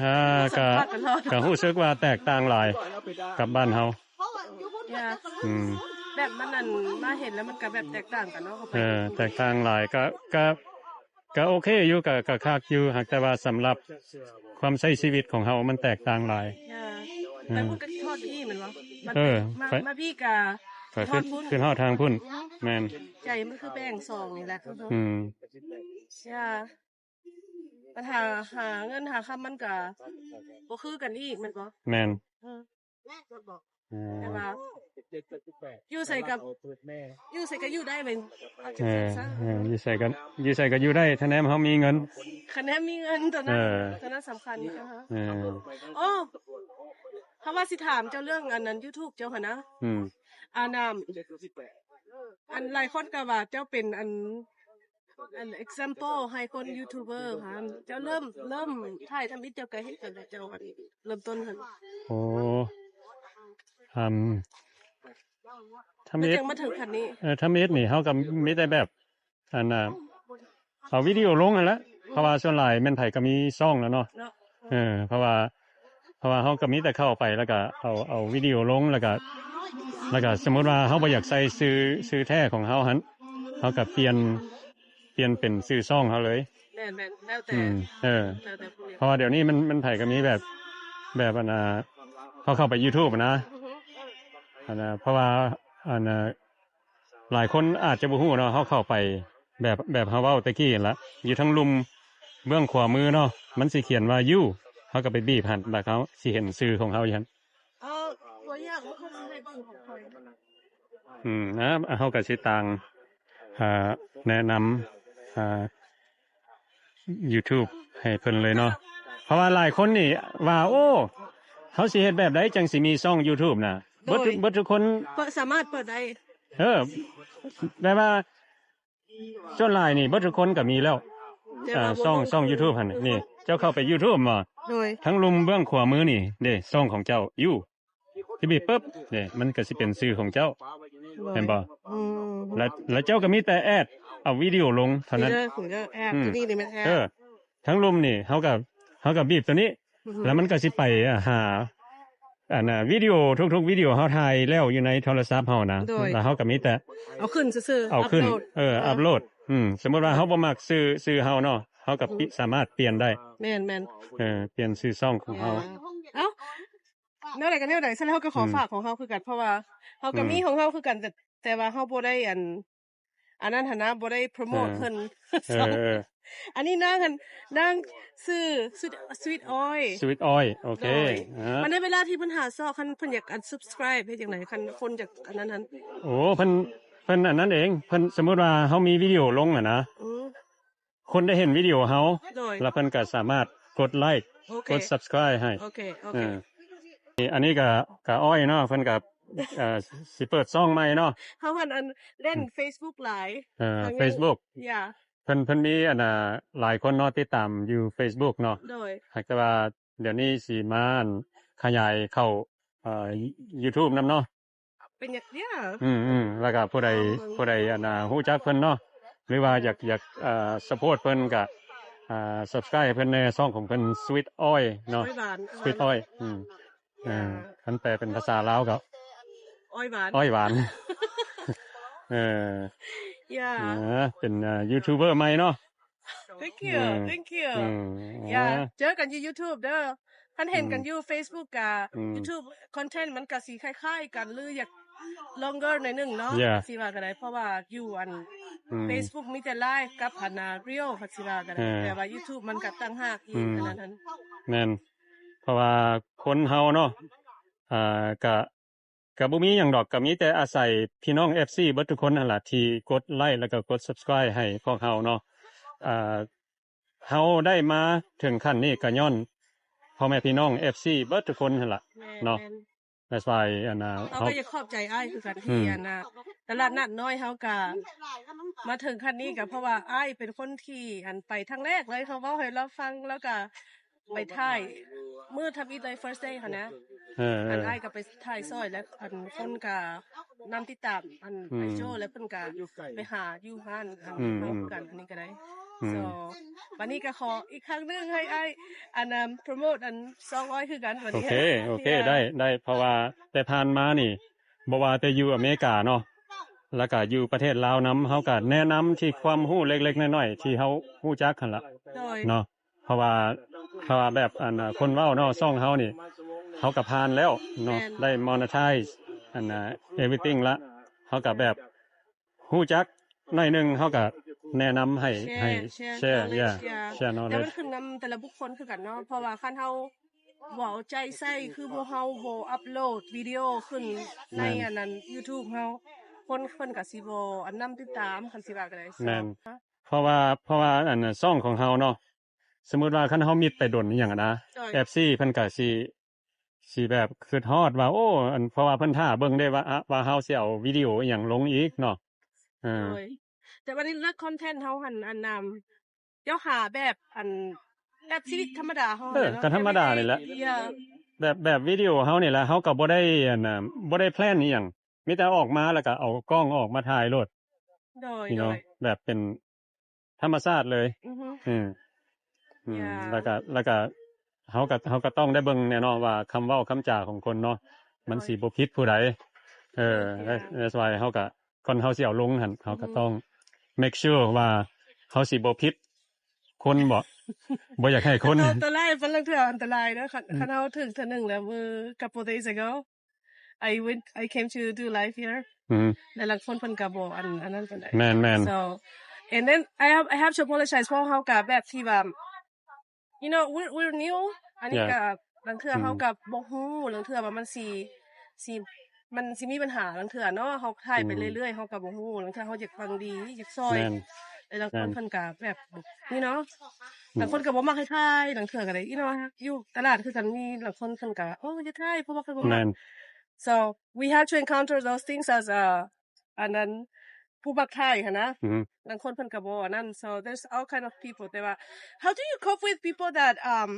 ອ່າ ກະ ກະຮູ້ສຶກວ່າແຕກຕ່າງຫຼາຍກັບບ້ານເຮົາ ອືມ ແບບມັນ ອັນ ມາເຫັນແລ້ວມັນກະແບບແຕກຕ່າງກັນເນາະ ເອີ ແຕກຕ່າງຫຼາຍ ກະ ກະ ກະໂອເຄຢູ່ ກະ ກະຄັກຢູ່ ຫາກແຕ່ວ່າສຳລັບຄວາມໃຊ້ຊີວິດຂອງເຮົາມັນແຕກຕ່າງຫຼາຍ ເອີ ໄປພຸ້ນກະຄິດຮອດພີ້ແມ່ນບໍ່? ເອີ ມາ ມາພີ້ກະ ກະຄິດຮອດພຸ້ນ ຄິດຮອດທາງພຸ້ນ ແມ່ນ ໃຈມັນຄືແບ່ງສອງນີ້ແຫຼະ ອືມ ເອີ ບັນຫາຫາເງິນຫາຄຳມັນກະບໍ່ຄືກັນອີກແມ່ນບໍ່? ແມ່ນ ເອີ ອ່າ ແຕ່ວ່າຢູ່ໃສກະ ຢູ່ໃສກະຢູ່ໄດ້ເວີຍ ເອີ ເອີ ຢູ່ໃສກະ ຢູ່ໃສກະຢູ່ໄດ້ ຖ້າແນມເຮົາມີເງິນ ຄັນແນມມີເງິນ ຕົວນັ້ນ ເອີ ຕົວນັ້ນສຳຄັນ ເອີ ໂອ້ ເຮົາວ່າຊິຖາມເຈົ້າເລື່ອງອັນນັ້ນ YouTube ເຈົ້າຫັ້ນນະ ອືມ ອັນ ອັນຫຼາຍຄົນກະວ່າເຈົ້າເປັນອັນ ອັນ example ໃຫ້ຄົນ YouTuber ຫັ້ນ ເຈົ້າເລີ່ມ ເລີ່ມຖ່າຍທຳອິດ ເຈົ້າກະເຮັດຈັ່ງໃດ ເຈົ້າເລີ່ມຕົ້ນຫັ້ນ? ໂອ້ ອືມ ທຳອິດ ຈັ່ງມາເຖິງຂັ້ນນີ້ ເອີ ທຳອິດນີ້ເຮົາກະມີແຕ່ແບບ ອັນນ່າ ເອົາວິດີໂອລົງຫັ້ນແຫຼະ ເພາະວ່າສ່ວນຫຼາຍແມ່ນໃຜກະມີຊ່ອງແລ້ວເນາະ ເນາະ ເອີ ເພາະວ່າ ເພາະວ່າເຮົາກະມີແຕ່ເຂົ້າໄປ ແລ້ວກະເອົາ ເອົາວິດີໂອລົງ ແລ້ວກະ ແລ້ວກະສົມມຸດວ່າເຮົາບໍ່ຢາກໃສ່ຊື່ ຊື່ແທ້ຂອງເຮົາຫັ້ນ ເຮົາກະປ່ຽນ ປ່ຽນເປັນຊື່ຊ່ອງເຮົາເລີຍ ແມ່ນໆ ແລ້ວແຕ່ ອືມ ເອີ ແລ້ວແຕ່ຜູ້ເຮັດ ເພາະວ່າດຽວນີ້ມັນ ມັນໃຜກະມີແບບ ແບບ ອັນນ່າ ເຮົາເຂົ້າໄປ YouTube ນະ ອືຮຶ ອັນນ່າ ເພາະວ່າ ອັນນ່າ ຫຼາຍຄົນອາດຈະບໍ່ຮູ້ເນາະ ເຮົາເຂົ້າໄປແບບ ແບບເຮົາເວົ້າແຕ່ກີ້ຫັ້ນລະ ຢູ່ທາງລຸ່ມເບື້ອງຂວາມືເນາະ ມັນຊິຂຽນວ່າ You ເຮົາກະໄປບີບຫັ້ນ ແລ້ວເຮົາຊິເຫັນຊື່ຂອງເຮົາຢູ່ຫັ້ນ ເອີ ຕົວຢ່າງມັນຄືຊິໃຫ້ເບິ່ງຂອງຂ້ອຍ ອືມ ນະ ເຮົາກະຊິຕ່າງ ອ່າ ແນະນຳ ອ່າ YouTube ໃຫ້ເພິ່ນເລີຍເນາະ. ເພາະວ່າຫຼາຍຄົນນີ້ວ່າ ໂອ້ ເຮົາຊິເຮັດແບບໃດຈັ່ງຊິມີຊ່ອງ YouTube ນະ? ເບິດ ໂດຍ ເບິດທຸກຄົນ ເປີດ ສາມາດເປີດໄດ້. ເອີ ແບບວ່າ ສ່ວນຫຼາຍນີ້ເບິດທຸກຄົນກໍມີແລ້ວ ແຕ່ວ່າ ອ່າ ບໍ່ ຊ່ອງ ຊ່ອງ YouTube ຫັ້ນ ນີ້ ເຈົ້າເຂົ້າໄປ YouTube ບໍ່? ໂດຍ ທາງລຸ່ມເບື້ອງຂວາມືນີ້ເດ້ ຊ່ອງຂອງເຈົ້າຢູ່ ທີ່ບີບປຶບເດ້ ມັນກໍຊິເປັນຊື່ຂອງເຈົ້າ ໂດຍ ແມ່ນບໍ່? ອືມ ແລ້ວ ແລ້ວເຈົ້າກໍມີແຕ່ແອດ ເອົາວິດີໂອລົງເທົ່ານັ້ນ ນີ້ເດີ ນີ້ເດີ ແອດ ອືມ ຕົວນີ້ນີ້ແມ່ນແອດ ເອີ ທາງລຸ່ມນີ້ ເຮົາກໍ ເຮົາກໍບີບຕົວນີ້ ອືຮຶ ແລ້ວມັນກໍຊິໄປຫາ ອັນນ່າ ວິດີໂອ ທຸກໆ ວິດີໂອເຮົາຖ່າຍແລ້ວຢູ່ໃນໂທລະສັບເຮົານະ ໂດຍ ແລ້ວເຮົາກໍມີແຕ່ເອົາຂຶ້ນຊື່ໆ ເອົາຂຶ້ນ ອັບໂຫຼດ ເອີ ເອີ ອັບໂຫຼດ ອືມ ສົມມຸດວ່າເຮົາບໍ່ມັກຊື່ ຊື່ເຮົາເນາະ ເຮົາກໍ ອືມ ສາມາດປ່ຽນໄດ້ ແມ່ນໆ ເອີ ປ່ຽນຊື່ຊ່ອງຂອງເຮົາ ເອົ້າ ແນວໃດກໍແນວໃດ ຊັ້ນເຮົາກໍຂໍ ອືມ ຝາກຂອງເຮົາຄືກັນ ເພາະວ່າເຮົາກໍ ອືມ ມີຂອງເຮົາຄືກັນ ແຕ່ ແຕ່ວ່າເຮົາບໍ່ໄດ້ ອັນ ອັນນັ້ນຫັ້ນນະ ບໍ່ໄດ້ໂປຣໂມດ ເອີ ເພິ່ນ ເອີ ເອີ ອັນນີ້ນາງຫັ້ນ ນາງຊື່ Sweet Oil Sweet Oil ໂອເຄ ໂດຍ ອ່າ ມັນໃນເວລາທີ່ເພິ່ນຫາຊອກ ຄັນເພິ່ນຢາກອັນ subscribe ເຮັດຈັ່ງໃດ ຄັນຄົນຢາກອັນນັ້ນຫັ້ນ ໂອ້ ເພິ່ນ ເພິ່ນອັນນັ້ນເອງ ເພິ່ນ ສົມມຸດວ່າເຮົາມີວິດີໂອລົງຫັ້ນນະ ອືມ ຄົນໄດ້ເຫັນວິດີໂອເຮົາ ໂດຍ ແລ້ວເພິ່ນກໍສາມາດກົດໄລ ໂອເຄ ກົດ subscribe ໃຫ້ ໂອເຄ ໂອເຄ ເອີ ນີ້ ອັນນີ້ກໍ ກໍອ້ອຍເນາະ ເພິ່ນກໍ ເອີ ຊິເປີດຊ່ອງໃໝ່ເນາະ ເຮົາຫັ້ນອັນ ອືມ ເຫຼັ້ນ Facebook ຫຼາຍ ເອີ ທາງ Facebook ຢ່າ ເພິ່ນ ເພິ່ນມີອັນນ່າ ຫຼາຍຄົນເນາະ ຕິດຕາມຢູ່ Facebook ເນາະ ໂດຍ ຫາກແຕ່ວ່າດຽວນີ້ຊິມາອັນຂະຫຍາຍເຂົ້າ ເອີ YouTube ນຳເນາະ ເປັນຫຍັງເດຍ ອືມໆ ແລ້ວກໍຜູ້ໃດ ເອີ ຜູ້ໃດອັນນ່າ ຮູ້ຈັກເພິ່ນເນາະ ຫຼືວ່າຢາກ ຢາກ ເອີ support ເພິ່ນກໍ ອ່າ subscribe ໃຫ້ເພິ່ນແດ່ ຊ່ອງຂອງເພິ່ນ Sweet Oil ເນາະ ອ້ອຍຫວານ Sweet Oil ອືມ ເອີ ຄັນແປເປັນພາສາລາວກໍ ອ້ອຍຫວານ ອ້ອຍຫວານ ເອີ ຢ່າ ເອີ ເປັນ ເອີ YouTuber ໃໝ່ເນາະ Thank you ອືມ Thank you ອືມ ຢ່າ ເຈີກັນຢູ່ YouTube ເດີ ຄັນເຫັນກັນ ອືມ ຢູ່ Facebook ກະ ອືມ YouTube content ມັນກະຊິຄ້າຍໆກັນ ຫຼື ຢາກ longer ໜ້ອຍໜຶ່ງເນາະ yeah ຊິວ່າກໍໄດ້ ເພາະວ່າຢູ່ອັນ ອືມ Facebook ມີແຕ່ live ກັບອັນນ່າ reel ຄັນຊິວ່າກໍໄດ້ ເອີ ແຕ່ວ່າ YouTube ມັນກະຕ່າງຫາກອີກ ອືມ ອັນນັ້ນ ແມ່ນ ເພາະວ່າຄົນເຮົາເນາະ ອ່າ ກະ ກໍບໍ່ມີຫຍັງດອກ ກໍມີແຕ່ອາໄສພີ່ນ້ອງ ເອັຟຊີ ເບິດທຸກຄົນຫັ້ນລະ ທີ່ກົດໄລ ແລ້ວກໍກົດ subscribe ໃຫ້ພວກເຮົາເນາະ ເອີ ເຮົາໄດ້ມາເຖິງຂັ້ນນີ້ກໍຍ້ອນພໍ່ແມ່ພີ່ນ້ອງ ເອັຟຊີ ເບິດທຸກຄົນຫັ້ນລະ ແມ່ນ ເນາະ ແມ່ນ that's why ອັນນ່າ ເຮົາກໍຢາກຂອບໃຈອ້າຍຄືກັນ ອືມ ທີ່ອັນນ່າ ຕະຫຼາດນັດນ້ອຍເຮົາກໍມາເຖິງຂັ້ນນີ້ ກໍເພາະວ່າອ້າຍເປັນຄົນທີ່ອັນໄປຄັ້ງແລກເລີຍ ເຮົາເວົ້າໃຫ້ລາວຟັງ ລາວກໍ ໄປຖ່າຍມື້ທຳອິດເລີຍ first day ຫັ້ນນະ ເອີໆ ອັນອ້າຍກໍໄປຖ່າຍຊ່ອຍ ແລ້ວອັນຄົນກໍນຳຕິດຕາມອັນ ອືມ ໄອໂຈ້ ແລ້ວເພິ່ນກໍໄປຫາຢູ່ຮ້ານອັນ ອືມ ເຮົາຄືກັນ ອັນນີ້ກໍໄດ້ ອືມ so ບັດນີ້ກໍຂໍອີກຄັ້ງໜຶ່ງໃຫ້ອ້າຍອັນ ໂປຣໂມດອັນຊ່ອງອ້ອຍຄືກັນ ບັດນີ້ ໂອເຄ ໂອເຄ ໄດ້ ໄດ້ ເພາະວ່າແຕ່ຜ່ານມານີ້ ບໍ່ວ່າແຕ່ຢູ່ອາເມລິກາເນາະ ແລ້ວກໍຢູ່ປະເທດລາວນຳ ເຮົາກໍແນະນຳທີ່ຄວາມຮູ້ເລັກໆນ້ອຍໆ ທີ່ເຮົາຮູ້ຈັກຫັ້ນລະ ໂດຍ ເນາະ ເພາະວ່າ ເພາະວ່າແບບ ອັນ ຄົນເວົ້າເນາະ ຊ່ອງເຮົານີ້ ເຮົາກໍຜ່ານແລ້ວເນາະ ແມ່ນ ໄດ້ monetize ອັນ everything ລະ ເຮົາກໍແບບຮູ້ຈັກໜ້ອຍໜຶ່ງ ເຮົາກໍແນະນຳໃຫ້ ແຊ ໃຫ້ ແຊ share knowledge yeah share ແຕ່ມັນ knowledge ຂຶ້ນນຳແຕ່ລະບຸກຄົນຄືກັນເນາະ ເພາະວ່າຄັນເຮົາບໍ່ເອົາໃຈໃສ່ ຄືບໍ່ ເຮົາບໍ່ອັບໂຫຼດວິດີໂອຂຶ້ນໃນ ແມ່ນ ອັນນັ້ນ YouTube ເຮົາ ຄົນເພິ່ນກໍຊິບໍ່ອັນນຳຕິດຕາມ ຄັນຊິວ່າກໍໄດ້ ແມ່ນ ເພາະວ່າ ເພາະວ່າອັນຊ່ອງຂອງເຮົາເນາະ ສົມມຸດວ່າຄັນເຮົາມິດໄປດົນອີ່ຫຍັງຫັ້ນນະ ໂດຍ ເອັຟຊີ ເພິ່ນກໍຊິ ຊິແບບຄິດຮອດວ່າ ໂອ້ ອັນ ເພາະວ່າເພິ່ນຖ້າເບິ່ງເດ້ວ່າ ອະ ວ່າເຮົາຊິເອົາວິດີໂອອີ່ຫຍັງລົງອີກເນາະ ເອີ ໂດຍ ແຕ່ວ່າໃນເລື່ອງຄອນເທັນເຮົາຫັ້ນ ອັນ ນຳ ເຈົ້າຫາແບບ ອັນ ແບບຊີວິດທຳມະດາເຮົາ ເອີ ຫັ້ນແຫຼະເນາະ ກໍທຳມະດານີ້ແຫຼະ ເອີ ແບບ ແບບວິດີໂອເຮົານີ້ແຫຼະ ເຮົາກໍບໍ່ໄດ້ ອັນ ບໍ່ໄດ້ແພລນອີ່ຫຍັງ ມີແຕ່ອອກມາແລ້ວກໍເອົາກ້ອງອອກມາຖ່າຍໂລດ ໂດຍ you know ໂດຍ ແບບເປັນທຳມະຊາດເລີຍ ອືຮຶ ອືມ ອືມ ແລ້ວກໍ ແລ້ວກໍເຮົາກໍ ເຮົາກໍຕ້ອງໄດ້ເບິ່ງແນ່ເນາະວ່າຄຳເວົ້າຄຳຈາຂອງຄົນເນາະ ມັນ ໂດຍ ຊິບໍ່ຜິດຜູ້ໃດ ເອີ ໂດຍ that's why ເຮົາກໍ ກ່ອນເຮົາຊິເອົາລົງຫັ້ນ ເຮົາກໍ ອືຮຶ ຕ້ອງ make sure ວ່າເຮົາຊິບໍ່ຜິດຄົນບໍ ບໍ່ຢາກໃຫ້ຄົນ ອັນຕະລາຍ ມັນລາງເທື່ອອັນຕະລາຍເດີ ຄັນ ອືມ ຄັນເຮົາຖືກເທື່ອໜຶ່ງແລ້ວ ເມື່ອ couple days ago I went I came to do live here ອືມ ແລະ ລາງຄົນເພິ່ນກໍບໍ່ອັນ ອັນນັ້ນປານໃດ ແມ່ນໆ so and then I have I have to apologize ເພາະເຮົາກໍແບບທີ່ວ່າ you know we're we're new ອັນນີ້ yeah ກໍລາງເທື່ອ ອືມ ເຮົາກໍບໍ່ຮູ້ ລາງເທື່ອວ່າມັນຊິ ຊິ ມັນຊິມີບັນຫາລາງເທື່ອເນາະ ເຮົາຖ່າຍໄປເລື້ອຍໆ ເຮົາກໍບໍ່ຮູ້ ລາງເທື່ອເຮົາຢາກຫວັງດີ ຢາກຊ່ອຍ ແມ່ນ ແຕ່ລາງຄົນເພິ່ນກໍແບບນີ້ເນາະ ອືມ ລາງຄົນກໍບໍ່ມັກໃຫ້ຖ່າຍ ລາງເທື່ອກໍໄດ້ you know ຢູ່ຕະຫຼາດຄືກັນ ມີລາງຄົນເພິ່ນກໍ ໂອ້ ຢ່າຖ່າຍ ເພາະວ່າເພິ່ນບໍ່ມັກ ແມ່ນ so we have to encounter those things as a ອັນນັ້ນ ຜູ້ມັກຖ່າຍຫັ້ນນະ ອືຮຶ ລາງຄົນເພິ່ນກໍບໍ່ອັນນັ້ນ so there's all kind of people ແຕ່ວ່າ how do you cope with people that um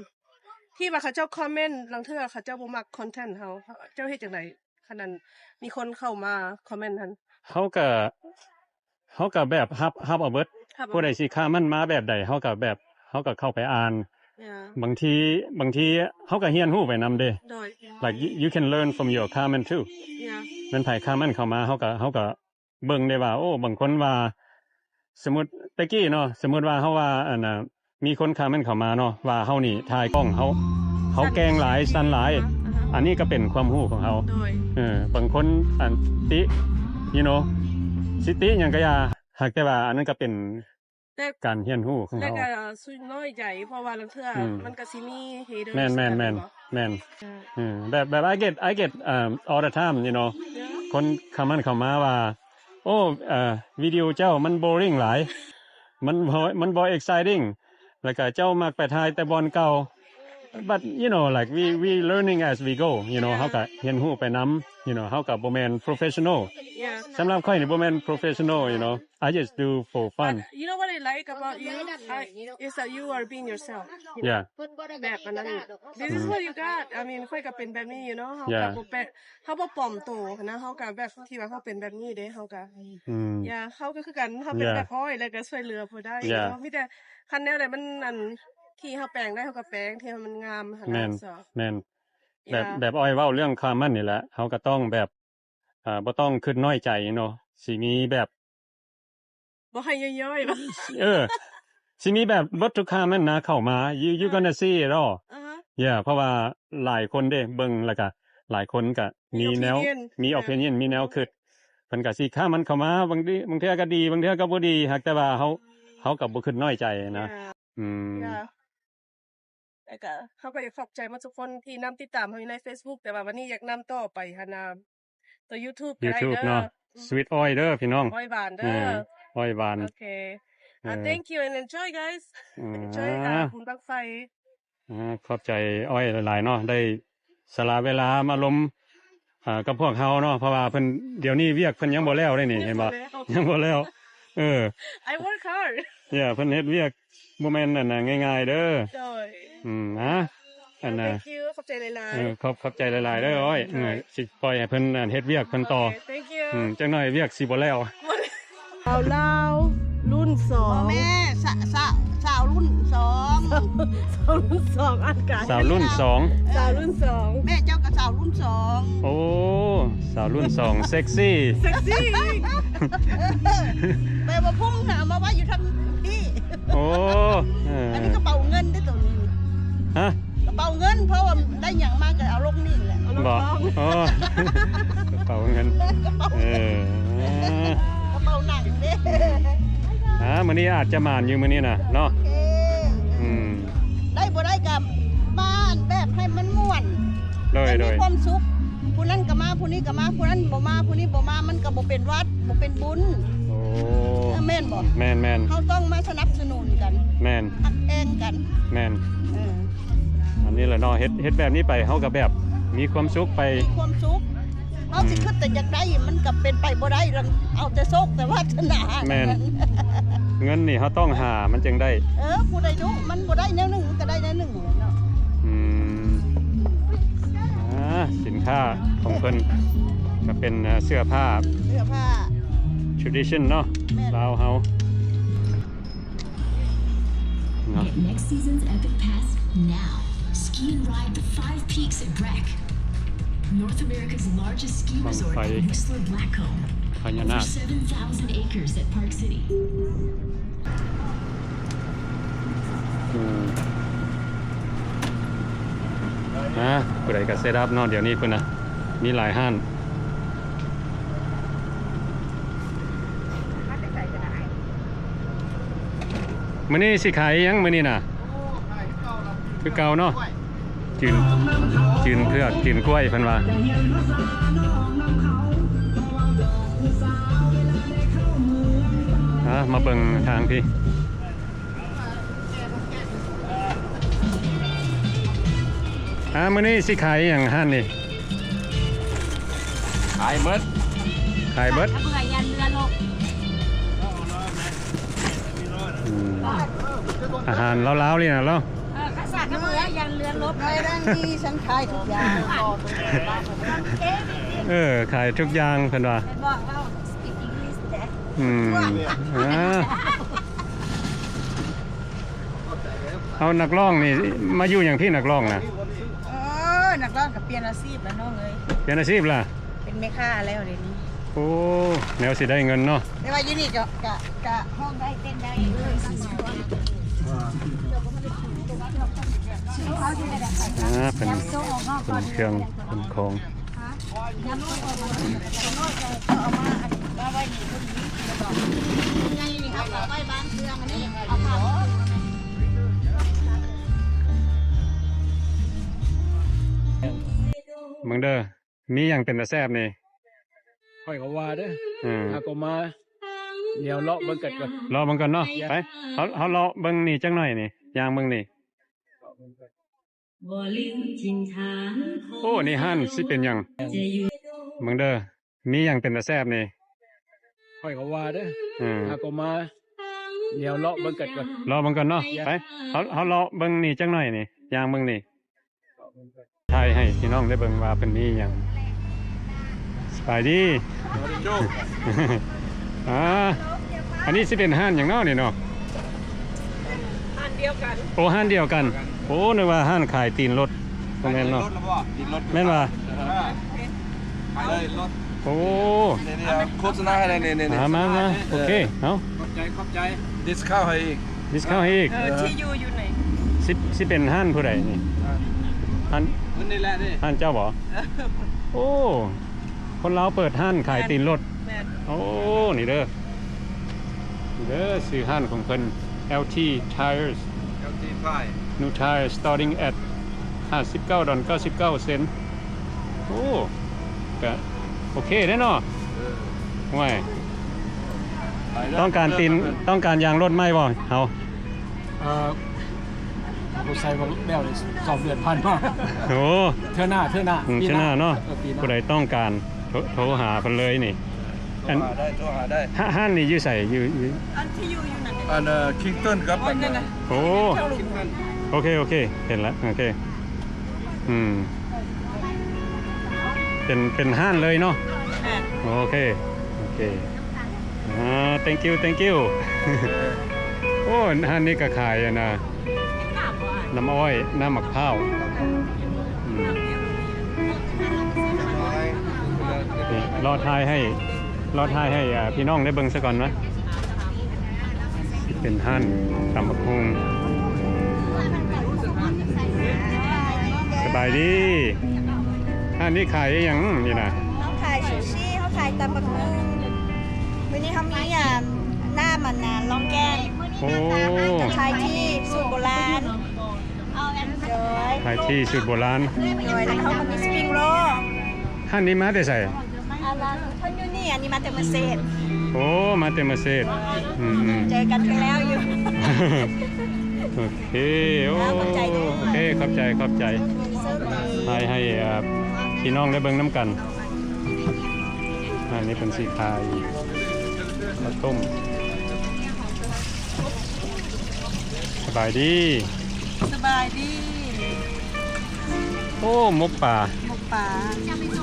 ທີ່ວ່າເຂົາເຈົ້າຄອມເມັນ ລາງເທື່ອເຂົາເຈົ້າບໍ່ມັກຄອນເທັນເຮົາ ເຈົ້າເຮັດຈັ່ງໃດ ຄັນນັ້ນ ມີຄົນເຂົ້າມາຄອມເມັນຫັ້ນ? ເຮົາກໍ ເຮົາກໍແບບຮັບ ຮັບເອົາເບິດ ຮັບເອົາ ຜູ້ໃດຊິຄອມເມັນມາແບບໃດ ເຮົາກໍແບບ ເຮົາກໍເຂົ້າໄປອ່ານ yeah ບາງທີ ບາງທີເຮົາກໍຮຽນຮູ້ໄປນຳເດ້ ໂດຍ like you, you can learn from your comment too yeah ແມ່ນໃຜຄອມເມັນເຂົ້າມາ ເຮົາກໍ ເຮົາກໍ ເບິ່ງໄດ້ວ່າ ໂອ້ ບາງຄົນວ່າ ສົມມຸດແຕ່ກີ້ເນາະ ສົມມຸດວ່າເຮົາວ່າ ອັນນ່າ ມີຄົນຄອມເມັນເຂົ້າມາເນາະ ວ່າເຮົານີ້ຖ່າຍກ້ອງ ເຮົາ ເຮົາແກ່ງຫຼາຍ ສັ່ນຫຼາຍ ອ່າຮະ ອັນນີ້ກໍເປັນຄວາມຮູ້ຂອງເຮົາ ໂດຍ ເອີ ບາງຄົນ ອັນ ຕິ you know ຊິຕິຫຍັງກໍຢ່າ ຫາກແຕ່ວ່າອັນນັ້ນກໍເປັນ ແຕ່ ການຮຽນຮູ້ຂອງເຮົາ ແລ້ວກໍຮູ້ສຶກນ້ອຍໃຈ ເພາະວ່າລາງເທື່ອ ອືມ ມັນກໍຊິມີ haters ແມ່ນໆໆ ແມ່ນ ເອີ ອືມ ແບບ ແບບ I get I get um all the time you know yeah ຄົນຄອມເມັນເຂົ້າມາວ່າ ໂອ້ ເອີ ວິດີໂອເຈົ້າມັນ boring ຫຼາຍ ມັນບໍ່ ມັນບໍ່ exciting ແລ້ວກໍເຈົ້າມັກໄປຖ່າຍແຕ່ບ່ອນເກົ່າ but you know like we we learning as we go you know ເຮົາກໍຮຽນຮູ້ໄປນຳ you know ເຮົາກໍບໍ່ແມ່ນ professional yeah ສຳລັບຂ້ອຍນີ້ບໍ່ແມ່ນ professional you know I just do for fun. But you know what I like about you I, is that you are being yourself. Yeah. ແບບອັນນັ້ນ this is what you got. I mean ຂ້ອຍກໍເປັນແບບນີ້ຢູ່ເນາະ ເຮົາກໍ yeah ບໍ່ແປະ ເຮົາບໍ່ປອມໂຕນະ ເຮົາກໍແບບທີ່ວ່າເຮົາເປັນແບບນີ້ເດ້ ເຮົາກໍ ອືມ yeah ເຮົາກໍຄືກັນ ເຮົາເປັນ yeah ແບບອ້ອຍ ແລ້ວກໍຊ່ວຍເຫຼືອຜູ້ໄດ້ yeah ເນາະ ມີແຕ່ຄັນແນວໃດມັນອັນ ທີ່ເຮົາແປງໄດ້ ເຮົາກໍແປງ ທີ່ມັນງາມຫັ້ນນະ ແມ່ນ so ແມ່ນ ແບບ yeah ແບບອ້ອຍເວົ້າເລື່ອງຄອມເມັນນີ້ແຫຼະ ເຮົາກໍຕ້ອງແບບ ອ່າ ບໍ່ຕ້ອງຄິດນ້ອຍໃຈເນາະ ຊິມີແບບ ບໍ່ໃຫ້ຍ່ອຍໆ ເອີ ຊິມີແບບເບິດທຸກຄອມເມັນນະເຂົ້າມາ you you gonna see it all ອ່າຮະ yeah ເພາະວ່າຫຼາຍຄົນເດ້ເບິ່ງ ແລ້ວກະຫຼາຍຄົນກະມີແນວ ມີ opinion ມີ opinion ມີແນວຄິດ ເພິ່ນກະຊິຄອມເມັນເຂົ້າມາ ບາງທີ ບາງເທື່ອກະດີ ບາງເທື່ອກະບໍ່ດີ ຫາກແຕ່ວ່າເຮົາ ເຮົາກະບໍ່ຄິດນ້ອຍໃຈນະ yeah ອືມ yeah ແລ້ວກະເຮົາກໍຢາກຂອບໃຈໝົດທຸກຄົນທີ່ນຳຕິດຕາມເຮົາຢູ່ໃນ Facebook ແຕ່ວ່າວັນນີ້ຢາກນຳຕໍ່ໄປຫັ້ນນະ ຕົວ YouTube ກໍໄດ້ເດີ YouTube ເນາະ Sweet Oil ເດີພີ່ນ້ອງ ອ້ອຍຫວານເດີ ເອີ ອ້ອຍຫວານ ໂອເຄ ອ່າ ເອີ thank you and enjoy guys enjoy ອ່າ ບຸນບັ້ງໄຟ ອ່າ ຂອບໃຈອ້ອຍຫຼາຍໆເນາະ ໄດ້ສະຫຼະເວລາມາລົມ ອ່າ ກັບພວກເຮົາເນາະ ເພາະວ່າເພິ່ນ ດຽວນີ້ວຽກເພິ່ນຍັງບໍ່ແລ້ວເດ້ນີ້ ເຫັນບໍ່ ຍັງບໍ່ແລ້ວ ຍັງບໍ່ແລ້ວ ເອີ I work hard yeah ເພິ່ນເຮັດວຽກບໍ່ແມ່ນອັນນ່າງ່າຍໆເດີ ໂດຍ ອືມ ນະ ອັນນ່າ thank you ຂອບໃຈຫຼາຍໆ ເອີ ຂອບ ຂອບໃຈຫຼາຍໆເດີອ້ອຍ ໂດຍ ເອີ ຊິປ່ອຍໃຫ້ເພິ່ນອັນເຮັດວຽກເພິ່ນຕໍ່ ໂອເຄ thank you ອືມ ຈັກໜ້ອຍວຽກຊິບໍ່ແລ້ວ ສາວລາວລຸ້ນສອງ ບໍ່ແມ່ ສະ ສະ ສາວລຸ້ນສອງ ສາວລຸ້ນສອງ ອັນກາ ສາວລຸ້ນສອງ ເອີ ສາວລຸ້ນສອງ ແມ່ເຈົ້າກໍສາວລຸ້ນສອງ ໂອ້ ສາວລຸ້ນສອງ ເຊັກຊີ ເຊັກຊີ ແປວ່າພຸ້ງນະ ເອົາມາໄວ້ຢູ່ທາງພີ້ ໂອ້ ເອີ ອັນນີ້ກະເປົາເງິນເດ້ໂຕນີ້ ຮະ ກະເປົາເງິນ ເພາະວ່າໄດ້ຫຍັງມາກະເອົາລົງນີ້ແຫຼະ ເອົາລົງ ບໍ່ ທ້ອງ ອໍ ກະເປົາເງິນ ກະເປົາ ເອີ ກະເປົາໜັງເດ້ ອ່າ ມື້ນີ້ອາດຈະໝານຢູ່ມື້ນີ້ນະເນາະ ໂອເຄ ອືມ ໄດ້ບໍ່ໄດ້ກະມາແບບໃຫ້ມັນມ່ວນ ໂດຍ ໃຫ້ມີ ໂດຍ ຄວາມສຸກ ຜູ້ນັ້ນກະມາ ຜູ້ນີ້ກະມາ ຜູ້ນັ້ນບໍ່ມາ ຜູ້ນີ້ບໍ່ມາ ມັນກະບໍ່ເປັນວັດ ບໍ່ເປັນບຸນ ໂອ້ ເອີ ແມ່ນບໍ່ ແມ່ນໆ ເຮົາຕ້ອງມາສະໜັບສະໜູນກັນ ແມ່ນ ຮັກແພງກັນ ແມ່ນ ເອີ ອັນນີ້ແຫຼະເນາະ ເຮັດ ເຮັດແບບນີ້ໄປ ເຮົາກະແບບມີຄວາມສຸກໄປ ມີຄວາມສຸກ ເຮົາຊິ ອືມ ຄິດແຕ່ຢາກໄດ້ ມັນກະເປັນໄປບໍ່ໄດ້ ເອົາແຕ່ໂຊກແຕ່ວາສະໜາ ແມ່ນ ເງິນນີ້ເຮົາຕ້ອງຫາມັນຈຶ່ງໄດ້ ເອີ ຜູ້ໃດດຸ ມັນບໍ່ໄດ້ແນວໜຶ່ງ ມັນກະໄດ້ແນວໜຶ່ງແຫຼະເນາະ ອືມ ອ່າ ສິນຄ້າຂອງເພິ່ນກະເປັນ ເອີ ເສື້ອຜ້າ ເສື້ອຜ້າ tradition ເນາະ ແມ່ນ ລາວເຮົາ เนาะ Get next season's epic pass now. Ski and ride the five peaks at Breck, North America's largest ski resort at Whistler Blackcomb. ບັ້ງໄຟ ພະຍານາກ Over seven thousand acres at Park City. ອືມ ອ່າ ຜູ້ໃດກະເຊັດອັບເນາະ ດຽວນີ້ພຸ້ນນະ ມີຫຼາຍຮ້ານ. ມື້ນີ້ຊິຂາຍຫຍັງມື້ນີ້ນະ? ຄືເກົ່າເນາະ. ຈືນ ຈືນເຜືອກ ຈືນກ້ວຍເພິ່ນວ່າ. ອ່າ ມາເບິ່ງທາງພີ້. ອ່າ ມື້ນີ້ຊິຂາຍຫຍັງຮ້ານນີ້? ຂາຍເບິດ ຂາຍເບິດ ກະເບື່ອ ຢ້ານເຮືອຫຼົບ. ອືມ ອາຫານລາວໆ ນີ້ນະເນາະ. ເອີ ກະສາກກະເບື່ອ ຢ້ານເຮືອຫຼົບ. ໄດ້ດັ່ງນີ້ ສັນຂາຍທຸກຢ່າງ. ເອີ ຂາຍທຸກຢ່າງເພິ່ນວ່າ. ເພິ່ນບອກເວົ້າ ສະປີກ English ແດ່. ອືມ ອ່າ ເອົາ ນັກຮ້ອງນີ້ມາຢູ່ຫຍັງພີ້ ນັກຮ້ອງນະ? ເອີ ນັກຮ້ອງກະປ່ຽນອາຊີບລະນ້ອງເອີຍ. ປ່ຽນອາຊີບລະ? ເປັນແມ່ຄ້າແລ້ວດຽວນີ້. ໂອ້ ແນວຊິໄດ້ເງິນເນາະ. ແຕ່ວ່າຢູ່ນີ້ກະ ກະ ກະຮ້ອງໄດ້ເຕັ້ນໄດ້. ອ່າ ເປັນ ເປັນເຄື່ອງ ເປັນຂອງ. ເບິ່ງເດີ ມີຫຍັງເປັນຕາແຊບນີ້? ຂ້ອຍກະວ່າເດີ. ອືມ ຫາກະມາ ດຽວເລາະເບິ່ງກັນກ່ອນ ເລາະເບິ່ງກ່ອນເນາະ. ໄປ ເຮົາ ເຮົາເລາະເບິ່ງນີ້ຈັກໜ້ອຍນີ້ ຍ່າງເບິ່ງນີ້. ໂອ້ ນີ້ຮ້ານຊິເປັນຫຍັງ? ເບິ່ງເດີ ມີຫຍັງເປັນຕາແຊບນີ້? ຂ້ອຍກະວ່າເດີ. ອືມ ຫາກະມາ ດຽວເລາະເບິ່ງກັນກ່ອນ ເລາະເບິ່ງກ່ອນເນາະ. ໄປ ເຮົາ ເຮົາເລາະເບິ່ງນີ້ຈັກໜ້ອຍນີ້ ຍ່າງເບິ່ງນີ້. ຖ່າຍໃຫ້ພີ່ນ້ອງໄດ້ເບິ່ງວ່າເພິ່ນມີຫຍັງ. ສະບາຍດີ. ອ່າ ອັນນີ້ຊິເປັນຮ້ານຫຍັງເນາະນີ້ເນາະ? ຮ້ານດຽວກັນ. ໂອ້ ຮ້ານດຽວກັນ. ໂອ້ ນຶກວ່າຮ້ານຂາຍຕີນລົດ. ບໍ່ແມ່ນເນາະ. ຕີນລົດລະບໍ່? ຕີນລົດ. ແມ່ນວ່າ? ເອີ ຂາຍເລີຍລົດ. ໂອ້ ນີ້ໆ ໂຄສະນາໃຫ້ແດ່ນີ້. ມາ ມາ ມາ. ເອີ ໂອເຄ ເອົາ ຂອບໃຈ ຂອບໃຈ. ດິສຄາວໃຫ້ອີກ ດິສຄາວໃຫ້ອີກ. ເອີ ເອີ ທີ່ຢູ່ຢູ່ໃນ ຊິ ຊິເປັນຮ້ານຜູ້ໃດນີ້? ຮ້ານ ຮ້ານ ນີ້ແຫຼະນີ້ ຮ້ານເຈົ້າບໍ? ເອີ ໂອ້ ຄົນລາວເປີດຮ້ານຂາຍຕີນລົດ. ແມ່ນ ໂອ້ ນີ້ເດີ ນີ້ເດີ ຊື່ຮ້ານຂອງເພິ່ນ ແອລທີ Tires. ແອລທີ Tires. New tire starting at ຫ້າສິບເກົ້າດອນເກົ້າສິບເກົ້າເຊັນ. ໂອ້ ກະໂອເຄເດ້ເນາະ. ເອີ ໂອ້ຍ ຕ້ອງການຕີນ ຕ້ອງການຢາງລົດໃໝ່ບໍ່ເຮົາ? ເອີ ເຮົາໃຊ້ວ່າແລ້ວເລີຍ ສອງເດືອນຜ່ານມາ. ໂອ້ ເທື່ອໜ້າ ເທື່ອໜ້າ ອືມ ປີໜ້າ ເທື່ອໜ້າເນາະ. ເອີ ປີໜ້າ ຜູ້ໃດຕ້ອງການ ໂທ ໂທຫາເພິ່ນເລີຍນີ້. ໂທຫາໄດ້ ໂທຫາໄດ້. ຮ້ານນີ້ຢູ່ໃສ? ຢູ່ ຢູ່ ອັນທີ່ຢູ່ ຢູ່ນັ້ນ ອັນ ເອີ ຄິງຕັນກັບ ໂອ້ຍ ອັນນັ້ນນະ. ໂອ້ ໂອເຄ ໂອເຄ ເຫັນລະ ໂອເຄ. ອືມ ເປັນ ເປັນຮ້ານເລີຍເນາະ. ໂອເຄ ໂອເຄ. ອ່າ thank you thank you. ໂອ້ ຮ້ານນີ້ກະຂາຍອັນນະ ນ້ຳອ້ອຍ ນ້ຳໝາກພ້າວ. ອືມ ນີ້ ລໍຖ່າຍໃຫ້ ລໍຖ່າຍໃຫ້ ອ່າ ພີ່ນ້ອງໄດ້ເບິ່ງຊະກ່ອນນະ. ເປັນຮ້ານຕຳບັກຫຸ່ງ. ສະບາຍດີ. ຮ້ານນີ້ຂາຍອີ່ຫຍັງນີ້ນະ? ເຮົາຂາຍຊູຊິ ເຮົາຂາຍຕຳບັກຫຸ່ງ. ມື້ນີ້ເຮົາມີ ອ່າ ນ້ຳອັນນະ ລອງແກ້ມ. ໂອ້ ຂາຍທີ່ສູດໂບລານ. ໂດຍ ຂາຍທີ່ສູດໂບລານ. ໂດຍ ແລ້ວເຮົາກະມີສະປຣິງໂຣລ. ຮ້ານນີ້ມາແຕ່ໃສ? ອັນນັ້ນເພິ່ນຢູ່ນີ້ ອັນນີ້ມາແຕ່ເມືອງເຊດ. ໂອ້ ມາແຕ່ເມືອງເຊດ. ອືມໆ ເຈີກັນແລ້ວຢູ່. ໂອເຄ ໂອ້ ຂອບໃຈເດີ. ໂອເຄ ຂອບໃຈ ຂອບໃຈ. ຖ່າຍໃຫ້ ເອີ ພີ່ນ້ອງໄດ້ເບິ່ງນຳກັນ. ອັນນີ້ເພິ່ນຊິຂາຍເຂົ້າຕົ້ມ. ສະບາຍດີ. ສະບາຍດີ. ໂອ້ ໝົກປາ ໝົກປາ.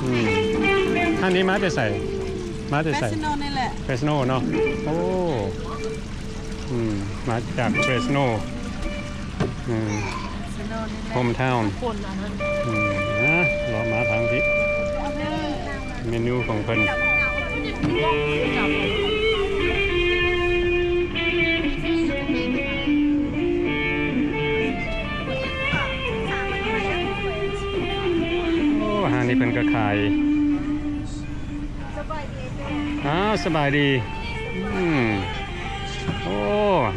ອືມ ທ່ານນີ້ມາແຕ່ໃສ? ມາແຕ່ໃສ? ເຟຣສໂນນີ້ແຫຼະ. ເຟຣສໂນເນາະ. ໂອ້ ອືມ ມາຈາກເຟຣສໂນ. ອືມ ເຟຣສໂນນີ້ແຫຼະ ໂຮມທາວນ. ອືມ ນະ ເລາະມາທາງພີ້. ເມນູຂອງເພິ່ນ. ໂອ້ ຮ້ານນີ້ເພິ່ນກະຂາຍ. ອ້າວ ສະບາຍດີ. ອືມ ໂອ້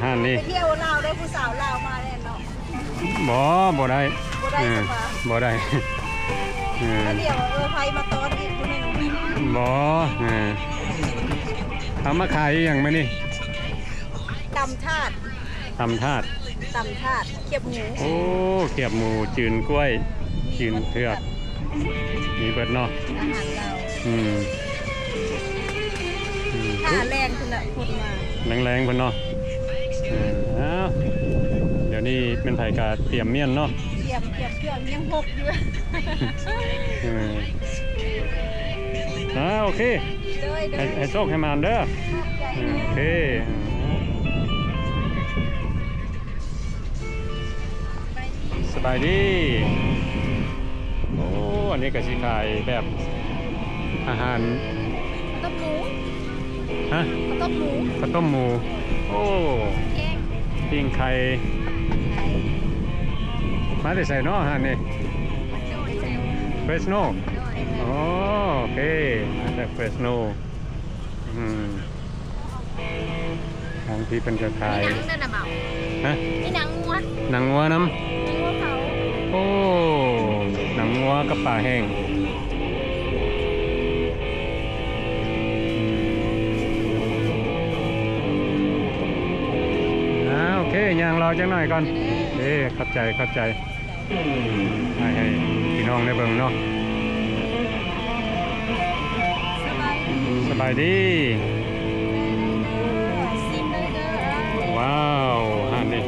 ຮ້ານນີ້ ໄປທ່ຽວລາວໄດ້ ຜູ້ສາວລາວມາແລ້ວເນາະ. ບໍ່ ບໍ່ໄດ້ ບໍ່ ໄດ້ ເອີ ສະບາຍ ບໍ່ໄດ້ ເອີ ອັນດຽວ ເອີ ໃຜມາຕ້ອນອີກຜູ້ໜຶ່ງ ບໍ່ ເອີ ເອົາມາຂາຍອີ່ຫຍັງມື້ນີ້? ຕຳຖາດ ຕຳຖາດ ຕຳຖາດ ຄຽບໝູ ໂອ້ ຄຽບໝູ ຈືນກ້ວຍ ຈືນເຜືອກ ມີເບິດເນາະ ອາຫານລາວ ອືມ ອືມ ຖ້າແລງພຸ້ນລະ ຄົນມາ ແລງໆ ພຸ້ນເນາະ ເອີ ອ້າວ ດຽວນີ້ແມ່ນໃຜກະຕຽມມ້ຽນເນາະ ຕຽມ ຕຽມເຄື່ອງ ຍັງຫົກຢູ່ ເອີ ອ່າ ໂອເຄ ໂດຍ ໂດຍ ໃຫ້ ໃຫ້ໂຊກໃຫ້ໝານເດີ ຂອບໃຈ ເອີ ໂອເຄ ສະບາຍດີ ໂອ້ ອັນນີ້ກະຊິຂາຍແບບອາຫານ ເຂົ້າຕົ້ມໝູ ຮະ ເຂົ້າຕົ້ມໝູ ເຂົ້າຕົ້ມໝູ ໂອ້ ປີ້ງໄຂ່ ໄຂ່ ມາແຕ່ໃສເນາະຮ້ານນີ້? ເຟຣສໂນ ໂອ້ ໂອເຄ ມາຈາກເຟຣສໂນ ອືມ ທາງພີ້ເພິ່ນກະຂາຍ ມີໜັງນຳບໍ່? ຮະ? ມີໜັງງົວ ໜັງງົວນຳ ໜັງງົວເຜົາ ໂອ້ ໜັງງົວກັບປາແຫ້ງ ອ່າ ໂອເຄ ຍ່າງເລາະຈັກໜ້ອຍກ່ອນ ເອີ ຂອບໃຈ ຂອບໃຈ. ໃຫ້ ໃຫ້ພີ່ນ້ອງໄດ້ເບິ່ງເນາະ ສະບາຍດີ ສະບາຍດີ ແວ່ໄດ້ເດີ ຊິມໄດ້ເດີ ວ້າວ ຮ້ານນີ້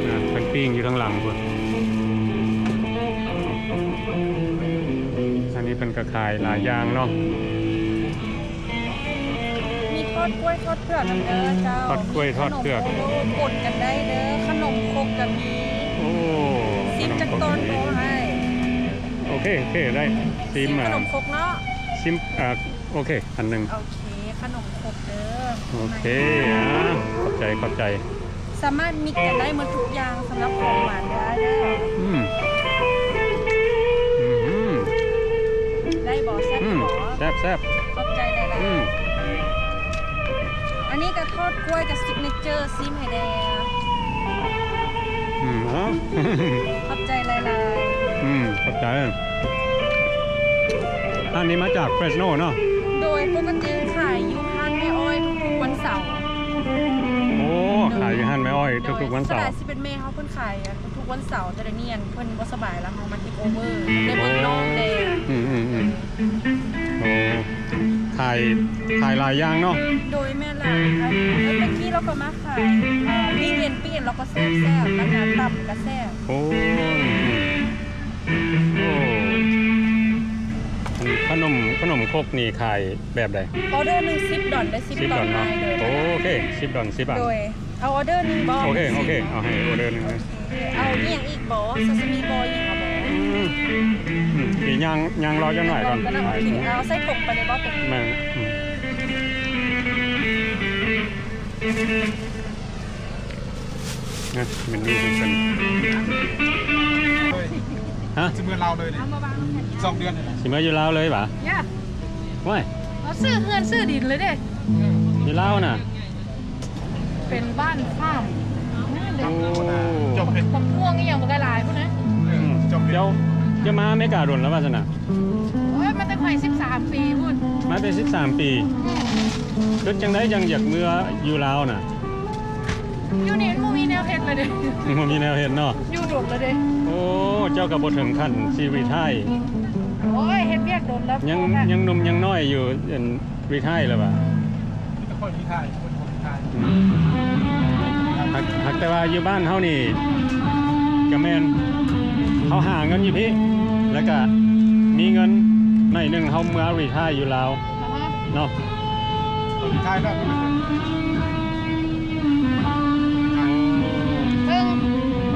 ອ່າ ເພິ່ນປີ້ງຢູ່ທາງຫຼັງພຸ້ນ ອັນນີ້ເພິ່ນກະຂາຍຫຼາຍຢ່າງເນາະ. ມີທອດກ້ວຍທອດເຜືອກນຳເດີເຈົ້າ ທອດກ້ວຍທອດເຜືອກ ຂະໜົມໂອໂລປົນກັນໄດ້ເດີ ຂະໜົມຄົກກະມີ ໂອ້ ຊິມຈັກຕອນບໍ່ອ້າຍ? ໂອເຄ ໂອເຄ ໄດ້ ຊິມ ຊິມຂະໜົມຄົກເນາະ ຊິມ ອ່າ ໂອເຄ ອັນໜຶ່ງ ໂອເຄ ຂະໜົມຄົກເດີ ໂອເຄ ອ່າ ຂອບໃຈ ຂອບໃຈ. ສາມາດມິກກັນໄດ້ໝົດທຸກຢ່າງສຳລັບຂອງຫວານເດີອ້າຍເດີ ອືມ ອືມ ໄດ້ບໍ່? ແຊບ ອືມ ບໍ່? ແຊບໆ ຂອບໃຈຫຼາຍໆ ອືມ ອັນນີ້ກະທອດກ້ວຍກະຊິກເນເຈີ ຊີມໃຫ້ແດ່ ອືມ ເອົາ ຂອບໃຈຫຼາຍໆ ອືມ ຂອບໃຈ. ຮ້ານນີ້ມາຈາກເຟຣສໂນເນາະ ໂດຍ ປົກກະຕິຂາຍຢູ່ຮ້ານແມ່ອ້ອຍທຸກໆວັນເສົາ ໂອ້ ຂາຍຢູ່ຮ້ານແມ່ອ້ອຍທຸກໆວັນເສົາ ໂດຍ ສ່ວນຫຼາຍຊິເປັນແມ່ເຮົາເພິ່ນຂາຍທຸກໆວັນເສົາ ແຕ່ດຽວນີ້ເພິ່ນບໍ່ສະບາຍລະ ເຮົາມາເທກໂອເວີ ໄດ້ເບິ່ງນ້ອງແດ່ ອືມໆໆ ໂອ້ ຂາຍ ຂາຍຫຼາຍຢ່າງເນາະ ໂດຍ ແມ່ນລະ ເມື່ອກີ້ລາວກະມາຂາຍ ປີ້ງເອັນ ປີ້ງເອັນລາວກະແຊບໆ ລະກະຕຳກະແຊບ ໂອ້ ໂອ້ ອັນຂະໜົມ ຂະໜົມຄົກນີ້ຂາຍແບບໃດ? ອໍເດີໜຶ່ງສິບດອນເດີ ສິບດອນເນາະ ໂອເຄ ສິບດອນ ສິບອັນ ໂດຍ ເອົາອໍເດີໜຶ່ງບໍ່? ໂອເຄ ໂອເຄ ເອົາໃຫ້ອໍເດີໜຶ່ງ ໂອເຄ ເອົາອີ່ຫຍັງອີກບໍ່? ຊາຊິມິບໍ່? ອີ່ຫຍັງບໍ່? ອືມ ອືມ ດຽວຍ່າງ ຍ່າງເລາະຈັກໜ້ອຍກ່ອນ ໂອເຄ ເອົາໃສ່ຖົງໄປເລີຍບໍ່? ແມ່ນ ອືມ ນະ ເມນູຂອງເພິ່ນ ຮະ ຊິເມືອລາວເລີຍນີ້ ສອງເດືອນນີ້ແຫຼະ ຊິເມືອຢູ່ລາວເລີຍຫວາ? ໂອ້ຍ ເຮົາຊື້ເຮືອນຊື້ດິນເລີຍເດ້ ຢູ່ລາວນະ ເປັນບ້ານຟາມ ໂອ້ ໝາກມ່ວງອີ່ຫຍັງບັກຫຼາຍພຸ້ນນະ ອືມ ເຈົ້າ ເຈົ້າມາອາເມລິກາດົນແລ້ວຫວາຊັ້ນນະ? ໂອ້ຍ ມາແຕ່ຂ້ອຍສິບສາມປີພຸ້ນ ມາແຕ່ສິບສາມປີ ອືມ ຄິດຈັ່ງໃດຈັ່ງຢາກເມືອຢູ່ລາວນະ? ຢູ່ນີ້ມັນບໍ່ມີແນວເຮັດລະເດ້ ບໍ່ມີແນວເຮັດເນາະ ຢູ່ດົນລະເດ້ ໂອ້ ເຈົ້າກະບໍ່ເຖິງຂັ້ນຊິຣີທາຍ ໂອ້ຍ ເຮັດວຽກດົນລະ ຍັງ ຍັງໜຸ່ມຍັງນ້ອຍຢູ່ ຣີທາຍແລ້ວຫວາ? ມີແຕ່ຂ້ອຍຣີທາຍ ຄົນບໍ່ຣີທາຍ ອືມ ຫາກ ຫາກແຕ່ວ່າຢູ່ບ້ານເຮົານີ້ກະແມ່ນ ເຮົາຫາເງິນຢູ່ພີ້ ລະກະມີເງິນໜ້ອຍໜຶ່ງ ເຮົາເມືອຣີທາຍຢູ່ລາວ ອ່າຮະ ເນາະ ຣີທາຍແລ້ວ ເບິ່ງ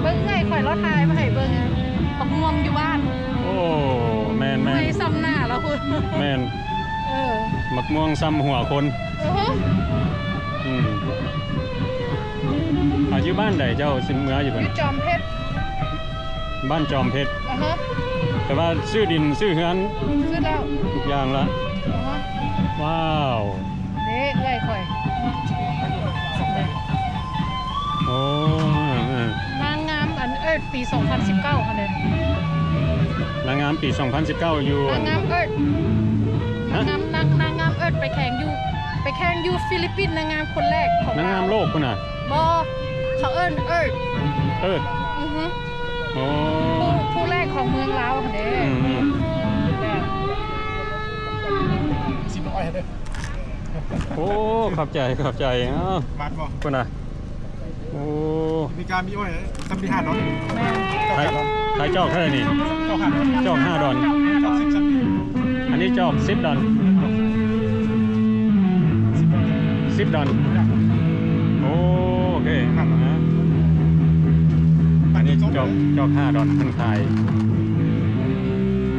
ເບິ່ງເອື້ອຍຂ້ອຍລາວຖ່າຍມາໃຫ້ເບິ່ງ ບັກມ່ວງຢູ່ບ້ານ ໂອ້ ແມ່ນໆ ໄຮ່ຊ່ຳໜ້າລາວພຸ້ນ ແມ່ນ ເອີ ບັກມ່ວງຊ່ຳຫົວຄົນ ອືຮຶ ອືມ ອາ ຢູ່ບ້ານໃດເຈົ້າຊິເມືອຢູ່ ຢູ່ ບ້ານ ຢູ່ຈອມເພັດ ບ້ານຈອມເພັດ ອາຮະ ແຕ່ວ່າຊື້ດິນຊື້ເຮືອນ ຊື້ແລ້ວ ທຸກຢ່າງລະ ອາຮະ ວ້າວ ເດ້ ເອື້ອຍຂ້ອຍ ໂອ້ ເອີ ນາງງາມ ອັນ Earth ປີສອງພັນສິບເກົ້າຫັ້ນເດ້. ນາງງາມປີສອງພັນສິບເກົ້າຢູ່ ນາງງາມ Earth ຮະ? ນາງງາມ ນາງ ນາງງາມ Earth ໄປແຂ່ງຢູ່ ໄປແຂ່ງຢູ່ຟີລິບປິນ ນາງງາມຄົນແລກຂອງ ນາງງາມໂລກພຸ້ນນະ? ບໍ່ ເຂົາເອີ້ນ Earth Earth ອືຮຶ ໂອ້ ຜູ້ ຜູ້ແລກຂອງເມືອງລາວຫັ້ນເດ້. ອືມ ອືມ ແບບ ໂອ້ ຂອບໃຈ ຂອບໃຈ. ເອົ້າ ບາດບໍ່? ພຸ້ນນະ. ໂອ້ ມີການມີ ໂອ້ຍ ຊຳນີ້ຫ້າດອນ. ແມ່ນ ຂາຍ ຂາຍຈອກເທົ່າໃດນີ້? ຈອກຫ້າດອນ ຈອກຫ້າດອນ ຈອກສິບ ຊຳນີ້. ອັນນີ້ຈອກສິບດອນ ສິບດອນ. ໂອ້ ໂອເຄ ອັນນີ້ຈອກ ຈອກຫ້າດອນເພິ່ນຂາຍ.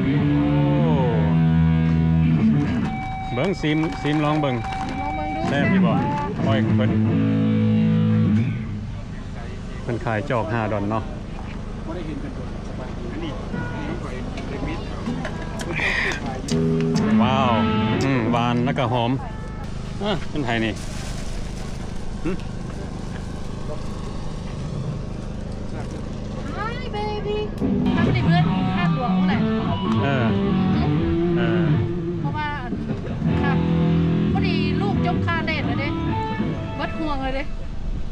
ໂອ້ ເບິ່ງ ຊີມ ຊີມລອງເບິ່ງ ລອງເບິ່ງດູ ແຊບຢູ່ບໍ່? ອ້ອຍຂອງເພິ່ນ ເພິ່ນຂາຍຈອກຫ້າດອນເນາະ. ວ້າວ ອືມ ຫວານແລ້ວກໍຫອມ. ອາ ເປັນໃຜນີ້? ຫຶ? Hi baby ທຳໄດ້ເບິດ ຄາດຫຼວງພຸ້ນແຫຼະ. ເອີ ເອີ ເພາະວ່າ ຄັບ ພໍດີລູກຈົບຄາເລດແລ້ວເດ້ ເບິດຫ່ວງແລ້ວເດ້.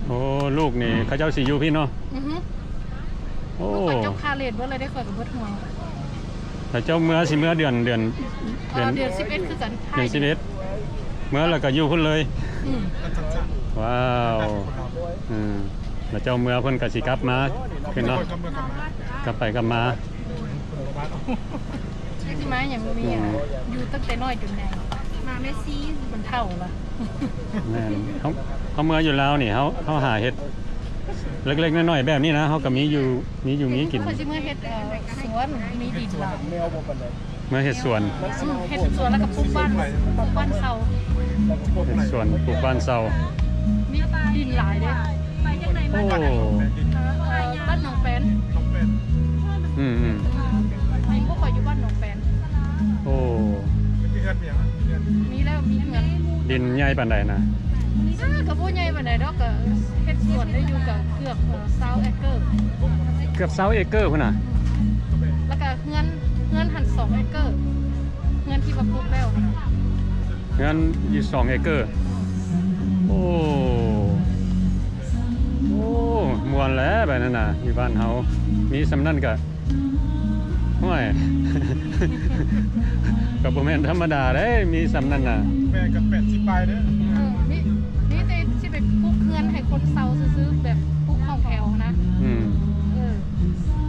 ໂອ້ ລູກນີ້ເຂົາເຈົ້າຊິຢູ່ພີ້ເນາະ? ອືຮຶ ໂອ້ ລູກຂ້ອຍຈົບຄາເລດເບິດແລ້ວເດ້ ຂ້ອຍກໍເບິດຫ່ວງ. ແລ້ວເຈົ້າເມືອ ຊິເມືອເດືອນ ເດືອນ ເອີ ເດືອນ ເດືອນສິບເອັດຄືກັນ ເດືອນສິບເອັດ ເມືອແລ້ວກໍຢູ່ພຸ້ນເລີຍ. ອືມ ວ້າວ ອືມ ແລ້ວເຈົ້າເມືອເພິ່ນກໍຊິກັບມາຄືນເນາະ ກັບໄປກັບມາ. ແລ້ວຊິມາຫຍັງ ບໍ່ມີຫຍັງ ອືມ ຢູ່ຕັ້ງແຕ່ນ້ອຍຈົນໃຫຍ່ ມາແມ່ຊີ ມັນເຖົ້າລະ. ແມ່ນ ເຮົາ ເຮົາເມືອຢູ່ລາວນີ້ ເຮົາ ເຮົາຫາເຮັດເລັກໆນ້ອຍໆແບບນີ້ນະ ເຮົາກໍມີຢູ່ ມີຢູ່ມີກິນ. ຂ້ອຍຊິເມືອເຮັດ ເອີ ສວນ ມີດິນຫຼາຍ ເມືອເຮັດສວນ. ອືມ ເຮັດສວນແລ້ວກໍປູກບ້ານ ປູກບ້ານເຊົ່າ ເຮັດສວນ ປູກບ້ານເຊົ່າ ມີດິນຫຼາຍເດ້. ໂອ້ ເອີ ເອີ ບ້ານໜອງແປນ ອືມໆ ດິນພວກຂ້ອຍຢູ່ບ້ານໜອງແປນ. ໂອ້ ມີແລ້ວ ມີເຮືອນ ດິນໃຫຍ່ປານໃດນະ? ເອີ ກໍບໍ່ໃຫຍ່ປານໃດດອກ ກໍເຮັດສວນໄດ້ຢູ່ ກໍເກືອບ ເອີ ຊາວເອເກີ ເກືອບຊາວເອເກີພຸ້ນນະ. ແລ້ວກໍເຮືອນ ເຮືອນຫັ້ນສອງເອເກີ ເຮືອນທີ່ວ່າປູກແລ້ວຫັ້ນນະ. ເຮືອນຢູ່ສອງເອເກີ. ໂອ້ ໂອ້ ມ່ວນແຫຼະແບບນັ້ນນະ ຢູ່ບ້ານເຮົາມີສ່ຳນັ້ນກະ ໂອ້ຍ ກະບໍ່ແມ່ນທຳມະດາເດ້ ມີສ່ຳນັ້ນນະ. ແມ່ນກະແປດສິບປາຍເດ້. ເອີ ມີ ມີແຕ່ຊິໄປປຸກເຮືອນໃຫ້ຄົນເຊົ່າຊື່ໆ ແບບປຸກຫ້ອງແຖວນະ. ອືມ ເອີ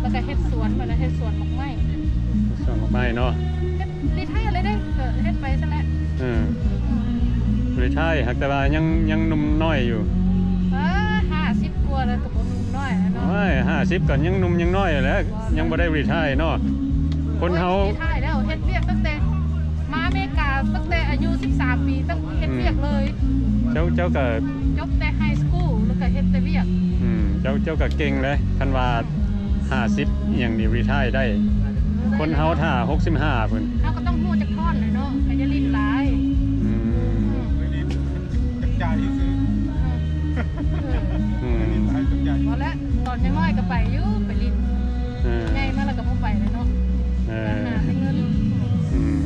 ແລ້ວກະເຮັດສວນ ແບບນັ້ນ ເຮັດສວນໝາກໄມ້ ສວນໝາກໄມ້ເນາະ. ເຮັດ ຣີໄທເລີຍເດ້ ກໍເຮັດໄປຊັ້ນແຫຼະ. ເອີ ຣີໄທ ຫາກແຕ່ວ່າຍັງ ຍັງໜຸ່ມນ້ອຍຢູ່. ເອີ ຫ້າສິບກວ່າແລ້ວກໍບໍ່ໜຸ່ມນ້ອຍແລ້ວເນາະ. ໂອ້ຍ ຫ້າສິບກໍຍັງໜຸ່ມຍັງນ້ອຍຢູ່ແຫຼະ ຍັງບໍ່ໄດ້ຣີໄທເນາະ. ຄົນເຮົາ ໂອ້ຍ ຣີໄທແລ້ວ ເຮັດວຽກຕັ້ງແຕ່ມາອາເມລິກາ ຕັ້ງແຕ່ອາຍຸສິບສາມປີ ຕັ້ງ ເຮັດວຽກເລີຍ. ອືມ ເຈົ້າ ເຈົ້າກໍ ຈົບແຕ່ໄຮສະກູລ ແລ້ວກໍເຮັດແຕ່ວຽກ. ອືມ ເຈົ້າ ເຈົ້າກໍເກັ່ງເດ້ ຄັນວ່າ ຫ້າສິບອີ່ຫຍັງນີ້ຣີໄທໄດ້. ຄົນເຮົາຖ້າຫົກສິບຫ້າພຸ້ນ ເຮົາກໍຕ້ອງຮູ້ຈັກຜ່ອນແຫຼະເນາະ ກໍຢ່າຫຼິ້ນຫຼາຍ. ອືມ ຈັ່ງຈ່າຍຊື່ໆ. ອືມ ອືມ ບໍ່ແລ້ວ ຕອນຍັງນ້ອຍກໍໄປຢູ່ ໄປຫຼິ້ນ. ເອີ ໃຫຍ່ມາແລ້ວກໍບໍ່ໄປແລ້ວເນາະ. ເອີ ຫາແຕ່ເງິນ. ອືມ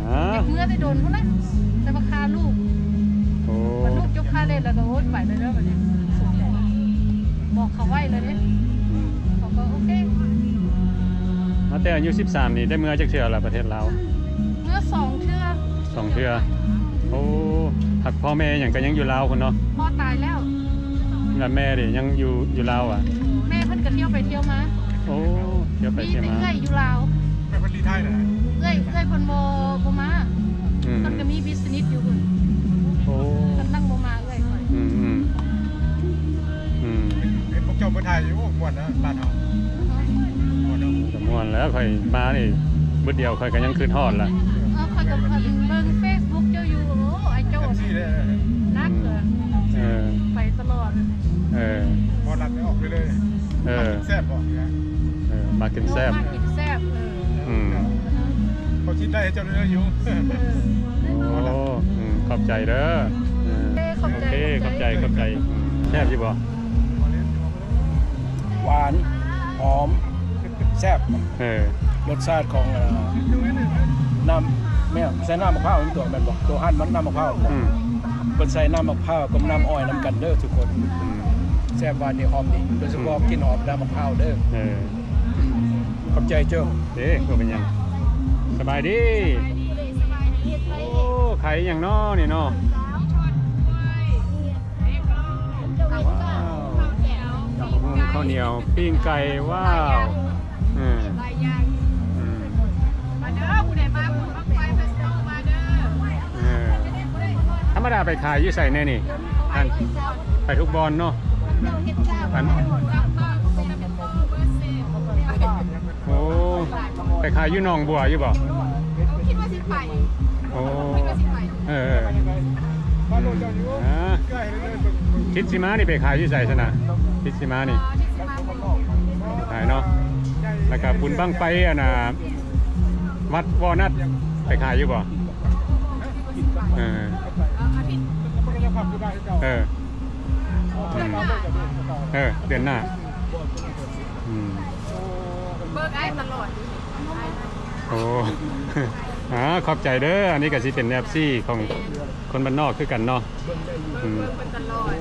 ເອີ ຢາກເມືອແຕ່ດົນພຸ້ນນະ ແຕ່ວ່າຄາລູກ. ໂອ້ ບັດລູກຈົບຄາເລດແລ້ວກໍ ໂອ້ຍ ໄປແລ້ວເດີບັດນີ້ ສົນໃຈ. ບອກເຂົາໄວ້ແລ້ວເດ້. ອືມ ເຂົາກໍໂອເຄ. ມາແຕ່ອາຍຸສິບສາມນີ້ ໄດ້ເມືອຈັກເທື່ອລະປະເທດລາວ? ເມືອສອງເທື່ອ. ສອງເທື່ອ. ໂອ້ ຫາກພໍ່ແມ່ຫຍັງກໍຍັງຢູ່ລາວພຸ້ນເນາະ? ພໍ່ຕາຍແລ້ວ. ແລ້ວແມ່ເດ ຍັງຢູ່ ຢູ່ລາວຫວາ? ແມ່ເພິ່ນກໍທ່ຽວໄປທ່ຽວມາ. ໂອ້ ທ່ຽວໄປທ່ຽວມາ. ມີແຕ່ເອື້ອຍຢູ່ລາວ. ແມ່ເພິ່ນລີໄທແລ້ວນະ? ເອື້ອຍ ເອື້ອຍເພິ່ນບໍ່ ບໍ່ມາ. ອືມ ເພິ່ນກໍມີບິສເນັດຢູ່ພຸ້ນ. ໂອ້ ເພິ່ນຍັງບໍ່ມາເອື້ອຍຂ້ອຍ. ອືມໆ ອືມ ເຫັນພວກເຈົ້າມາຖ່າຍຢູ່ ໂອ້ ມ່ວນນະ ບ້ານເຮົາ. ມ່ວນນະ ກໍມ່ວນແລ້ວ ຂ້ອຍມານີ້ບຶດດຽວ ຂ້ອຍກໍຍັງຄຶດຮອດລະ. ເອີ ຂ້ອຍກໍເບິ່ງເຟສບຸກເຈົ້າຢູ່. ໂອ້ ອ້າຍໂຈ້ ເອັຟຊີເດ້ ໜັກເລີຍ. ເອີ ໄປຕະຫຼອດ. ເອີ ບໍ່ລັດໄດ້ອອກໄປເລີຍ. ເອີ ແຊບບໍ່? ເອີ ມັກກິນແຊບ ມັກກິນແຊບ. ເອີ ອືມ ເຂົາຊິໄດ້ໃຫ້ເຈົ້າເລີຍຢູ່. ເອີ ໂອ້ ອືມ ຂອບໃຈເດີ. ເອີ ເອີ ຂອບໃຈ ໂອເຄ ຂອບໃຈ ຂອບໃຈ ຂອບໃຈ. ອືມ ແຊບຢູ່ບໍ່? ບໍ່ເລີຍ ຫວານ ຫອມ ແຊບ. ເອີ ລົດຊາດຂອງ ເອີ ນ້ຳ ແມ່ນໃສ່ນ້ຳມະພ້າວ ຕົວແມ່ນບໍ່? ຕົວຫັ້ນມັນນ້ຳມະພ້າວ. ອືມ ເພິ່ນໃສ່ນ້ຳມະພ້າວກັບນ້ຳອ້ອຍນຳກັນເດີທຸກຄົນ. ອືມ ແຊບ ຫວານດີ ຫອມດີ ໂດຍສະເພາະ ອືມ ກິ່ນຫອມນ້ຳມະພ້າວເດີ. ເອີ ຂອບໃຈເຈົ້າ. ເດ້ ບໍ່ເປັນຫຍັງ. ສະບາຍດີ. ໂອ້ ຂາຍຫຍັງນໍນີ້ນໍ? ວ້າວ ຕຳບັກຫຸ່ງ ເຂົ້າໜຽວ ປີ້ງໄກ່. ວ້າວ ເອີ ຫຼາຍຢ່າງ. ອືມ ມາເດີ ຜູ້ໃດມາບຸນບັ້ງໄຟເຟສຕິວັນມາເດີ. ເອີ ທຳມະດາໄປຂາຍຢູ່ໃສແດ່ນີ້? ອັນ ໄປທຸກບ່ອນເນາະ. ອັນ ໂອ້ ໄປຂາຍຢູ່ໜອງບົວຢູ່ບໍ່? ຄິດວ່າຊິໄປ. ໂອ້ ຄິດວ່າຊິໄປ. ເອີ ເອີ ອືມ ອາ ທິດຊິມານີ້ໄປຂາຍຢູ່ໃສຊັ້ນນະ? ທິດຊິມານີ້ ຂາຍເນາະ. ແລ້ວກະບຸນບັ້ງໄຟ ອັນນ່າ ວັດວໍນັດ ໄປຂາຍຢູ່ບໍ່? ເອີ ເອີ ອືມ ເອີ ເດືອນໜ້າ. ອືມ ເບິ່ງອ້າຍຕະຫຼອດ. ໂອ້ ອາ ຂອບໃຈເດີ. ອັນນີ້ກະຊິເປັນເອັຟຊີຂອງຄົນບ້ານນອກຄືກັນເນາະ. ອືມ ເບິ່ງ ເບິ່ງເພິ່ນຕະຫຼອດ.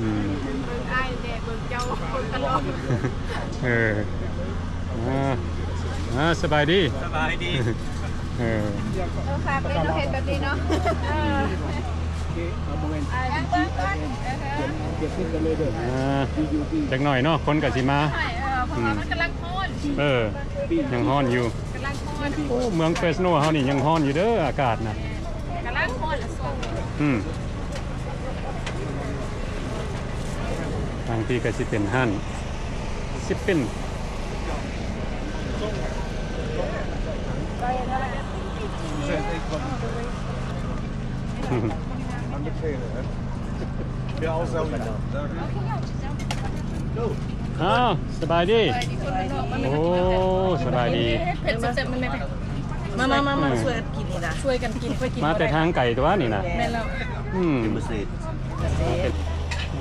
ອືມ ເບິ່ງອ້າຍແດ່ ເບິ່ງເຈົ້າ ເບິ່ງຕະຫຼອດ. ເອີ ອາ ອາ ສະບາຍດີ. ສະບາຍດີ. ເອີ ເອີ ຝາກເປັນເຮັດແບບນີ້ເນາະ. ເອີ ອາ ຈັກໜ້ອຍເນາະ ຄົນກະຊິມາ. ເອີ ເພາະວ່າມັນກຳລັງຮ້ອນ. ເອີ ຍັງຮ້ອນຢູ່. ກຳລັງຮ້ອນ. ໂອ້ ເມືອງເຟສໂນເຮົານີ້ຍັງຮ້ອນຢູ່ເດີ ອາກາດນະ. ກຳລັງຮ້ອນລະຊ່ວງນີ້. ອືມ ທາງພີ້ກະຊິເປັນຮ້ານຊິບປິນ. ອ້າວ ສະບາຍດີ. ໂອ້ ສະບາຍດີ. ເຜັດແຊບໆ ມາ ມາ ມາ ມາ ເອີ ຊ່ວຍກັນກິນນີ້ນະ ຊ່ວຍກັນກິນ ຄ່ອຍກິນ. ມາແຕ່ທາງໄກຕົວະນີ້ນະ. ແມ່ນແລ້ວ. ອືມ ກິນບໍ່ເສັດ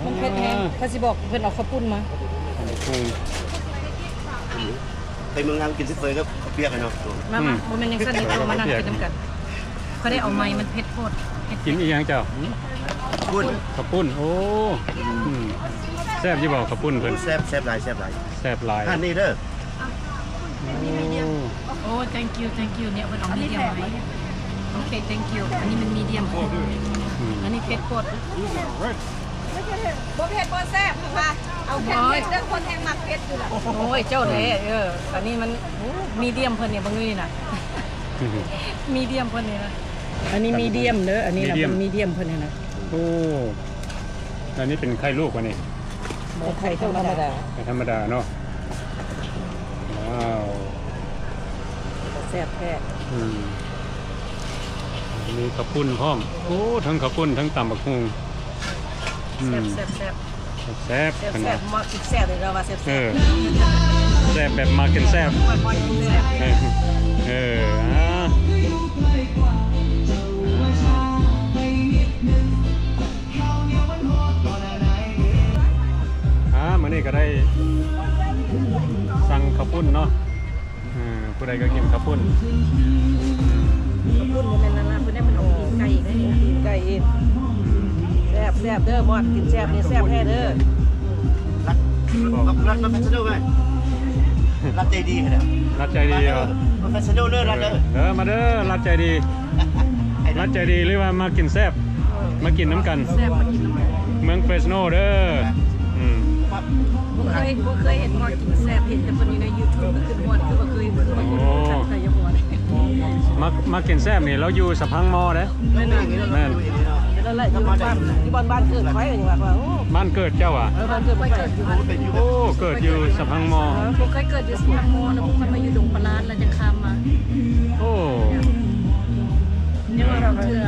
ມັນເຜັດແຮງ. ເອີ ຂ້ອຍຊິບອກເພິ່ນເອົາເຂົ້າປຸ້ນມາ. ຕຳບັກຫຸ່ງ ໄປເມືອງງາມກິນຊິເຟີຍກັບເຂົ້າປຽກເນາະ. ມາ ມາ ອືມ ບໍ່ແມ່ນຫຍັງຊັ້ນນີ້ ມານັ່ງກິນນຳກັນ. ຂ້ອຍໄດ້ເອົາໄມ້ ມັນເຜັດໂພດ. ກິນອີ່ຫຍັງເຈົ້າ? ປຸ້ນ ເຂົ້າປຸ້ນ. ໂອ້ ອືມ ແຊບຢູ່ບໍ່ເຂົ້າປຸ້ນເພິ່ນ? ແຊບ ແຊບຫຼາຍ ແຊບຫຼາຍ ແຊບຫຼາຍ. ຮ້ານນີ້ເດີ. ໂອ້ ໂອ້ thank you thank you. ເນຍ ເພິ່ນເອົາມີດຽມໄວ້. ໂອເຄ thank you. ອັນນີ້ມັນມີດຽມ. ອືມ ອັນນີ້ເຜັດໂພດ. ບໍ່ເຜັດບໍ່ແຊບ ເພິ່ນວ່າ. ເອົາແຕ່ເຜັດເດີ ຄົນແຮງມັກເຜັດຢູ່ລະ. ໂອ້ຍ ເຈົ້າແທ້. ເອີ ອັນນີ້ມັນ ໂອ້ ມີດຽມເພິ່ນນີ້ ເບິ່ງຢູ່ນີ້ນະ. ມີດຽມເພິ່ນນີ້ນະ. ອັນນີ້ມີດຽມເດີ ອັນນີ້ລະ ມີດຽມ ມີດຽມເພິ່ນຫັ້ນນະ. ໂອ້ ອັນນີ້ເປັນໄຂ່ລູກວະນີ້? ບໍ່ ໄຂ່ທຳມະດາ ໄຂ່ທຳມະດາເນາະ. ວ້າວ ແຊບແທ້. ອືມ ມີເຂົ້າປຸ້ນພ້ອມ. ໂອ້ ທັງເຂົ້າປຸ້ນ ທັງຕຳບັກຫຸ່ງ. ອືມ ແຊບໆ ແຊບ ແຊບໆ ແຊບ ເພິ່ນວ່າ ແຊບ ແຊບ ເລີຍ ລາວວ່າແຊບ ເອີ ແຊບແບບມັກກິນແຊບ. ເອີ ເອີ ອາ ອາ ມື້ນີ້ກະໄດ້ສັ່ງເຂົ້າປຸ້ນເນາະ. ເອີ ຜູ້ໃດກະກິນເຂົ້າປຸ້ນ. ເຂົ້າປຸ້ນບໍ່ແມ່ນນັ້ນນະ ເພິ່ນໄດ້ເພິ່ນເອົາຕີນໄກ່ໄດ້ນີ້ນະ ຕີນໄກ່ອີກ. ແຊບ ແຊບເດີ ມອດ ກິນແຊບນີ້ແຊບແທ້ເດີ. ລັດ ລັດ ລັດ ລັດໃຈດີຂະໜາດ. ລັດໃຈດີເອີ ໂປຣເຟສຊັນແນວເລີຍ ລັດເດີ. ເອີ ມາເດີ ລັດໃຈດີ. ລັດໃຈດີ ຫຼືວ່າມາກິນແຊບ ມາກິນນຳກັນ ແຊບ ມາກິນນຳກັນ ເມືອງເຟສໂນເດີ. ອືມ ບໍ່ເຄີຍ ບໍ່ເຄີຍເຫັນມອດກິນແຊບ ເຫັນແຕ່ເພິ່ນຢູ່ໃນຢູທູບ ກະຄືມອດ ຄືວ່າເຄີຍ ຄືວ່າເຄີຍຮູ້ຈັກ ແຕ່ຢ່າບອກ. ມາ ມາກິນແຊບນີ້ ລາວຢູ່ສະພັງມໍເດ້. ແມ່ນ ແມ່ນ ນັ້ນແຫຼະ ຢູ່ບ້ານ ຢູ່ບ້ານ ບ້ານເກີດຂ້ອຍ ວ່າ ໂອ້ ບ້ານເກີດເຈົ້າຫວາ? ເອີ ບ້ານເກີດຂ້ອຍ. ໂອ້ ເກີດຢູ່ສະພັງມໍ. ເອີ ບໍ່ເຄີຍເກີດຢູ່ສະພັງມໍນະ ເພິ່ນມາຢູ່ດົງປະລາດ ແລ້ວຈັ່ງຂ້າມມາ. ໂອ້ ຍັງວ່າບາງເທື່ອ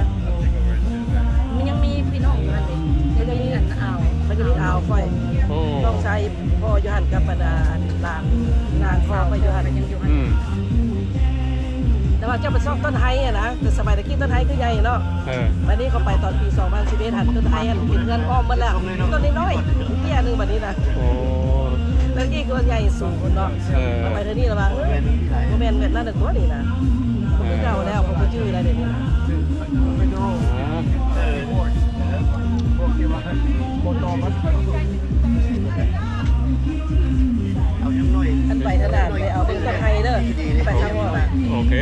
ມັນຍັງມີພີ່ນ້ອງຢູ່ຫັ້ນເດ ຍັງມີອັນອາວ ມັນຈະມີອາວຂ້ອຍ. ໂອ້ ນ້ອງຊາຍພໍ່ຢູ່ຫັ້ນກັບບັນດາຫຼານ ຫຼານພໍ່ຂ້ອຍຢູ່ຫັ້ນ. ອືມ ແຕ່ວ່າເຈົ້າໄປຊອກຕົ້ນໄຮຫັ້ນນະ ແຕ່ສະໄໝຕະກີ້ຕົ້ນໄຮຄືໃຫຍ່ເນາະ. ເອີ ບາດນີ້ເຂົາໄປຕອນປີສອງພັນສິບເອັດຫັ້ນ ຕົ້ນໄຮຫັ້ນເປັນເຮືອນອ້ອມໝົດແລ້ວ ຕົ້ນນ້ອຍໆ ເຕ້ຍໜຶ່ງບາດນີ້ນະ. ໂອ້ ແລ້ວນີ້ກໍໃຫຍ່ສູງພຸ້ນເນາະ ເອີ ເຮົາໄປເທື່ອນີ້ລະວ່າ ເອີ ບໍ່ແມ່ນແບບນັ້ນແລ້ວຕົວະນີ້ນະ ບໍ່ຄືເກົ່າແລ້ວ ເຂົາບໍ່ຈື່ແລ້ວດຽວນີ້ ເອີ ອັນໄປທະນາດໄປເອົາເປັນຕົ້ນໄຮເດີ ໄປທາງນອກນະ ໂອເຄ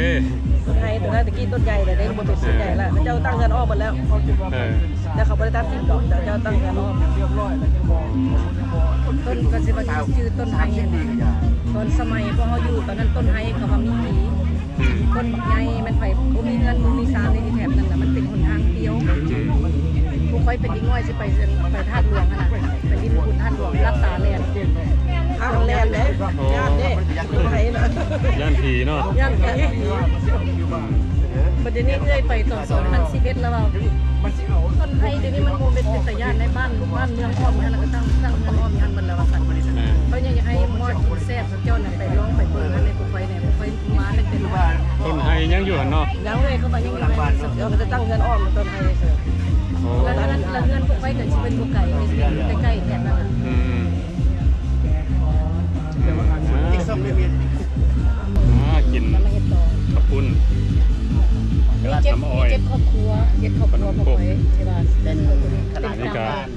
ຕົ້ນໄຮຕົວນັ້ນຕະກີ້ຕົ້ນໃຫຍ່ແລ້ວເດ້ ບໍ່ເປັນຕົ້ນໃຫຍ່ລະ ເຂົາເຈົ້າຕັ້ງເຮືອນອ້ອມໝົດແລ້ວ ເອີ ແຕ່ເຂົາບໍ່ໄດ້ຕັດຖິ້ມດອກ ເຂົາເຈົ້າຕັ້ງເຮືອນອ້ອມ ຕົ້ນກໍຊິວ່າຊື່ຕົ້ນໄຮຫັ້ນນະ ຕອນສະໄໝພວກເຮົາຢູ່ຕອນນັ້ນຕົ້ນໄຮເຂົາວ່າມີຜີ ອືມ ຕົ້ນບັກໃຫຍ່ ແມ່ນໃຜບໍ່ມີເຮືອນບໍ່ມີຊານໃນແຖບນັ້ນນະ ມັນເປັນຫົນທາງປ່ຽວ ອືມ ພວກຂ້ອຍເປັນເດັກນ້ອຍຊິໄປ ໄປທາດຫຼວງຫັ້ນນະ ໄປຫຼິ້ນບຸນທາດຫຼວງ ຫຼັບຕາແລ່ນ ທາງແລ່ນເດ້ ໂອ້ ຢ້ານເດ້ ໄປນະ ຢ້ານຜີເນາະ ຢ້ານຜີ ບັດດຽວນີ້ເອື້ອຍໄປຕອນສອງພັນສິບເອັດແລ້ວວ່າ ຕົ້ນໄຮດຽວນີ້ມັນບໍ່ແມ່ນເປັນຕາຢ້ານໃນບ້ານ ບ້ານເມືອງອ້ອມຫັ້ນ ແລ້ວກໍຕັ້ງ ຕັ້ງເຮືອນອ້ອມຫັ້ນໝົດແລ້ວວ່າຊັ້ນ ແມ່ນ ຂ້ອຍຍັງຢາກໃຫ້ໝໍ້ກິນແຊບ ເຈົ້ານະໄປລອງໄປເບິ່ງຫັ້ນໃນ ຂ້ອຍແດ່ ຂ້ອຍມາຕັ້ງແຕ່ນ້ອຍ ຕົ້ນໄຮຍັງຢູ່ຫັ້ນເນາະ ຍັງເລີຍ ເຂົາວ່າຍັງຢູ່ ເຂົາຈະຕັ້ງເຮືອນອ້ອມຕົ້ນໄຮເຊີ ໂອ້ ແລ້ວເຮືອນ ແລ້ວເຮືອນພວກຂ້ອຍກໍຊິເປັນບໍ່ໄກ ໃກ້ໆ ແຖບນັ້ນນະ ອືມ ອ່າ ກິນ ແລ້ວມາເຮັດຕໍ່ ເຂົ້າປຸ້ນ ມີເຈັດ ມີເຈັດຄອບຄົວ ເຈັດຄອບຄົວພວກຂ້ອຍທີ່ວ່າເປັນ ເປັນ ເປັນ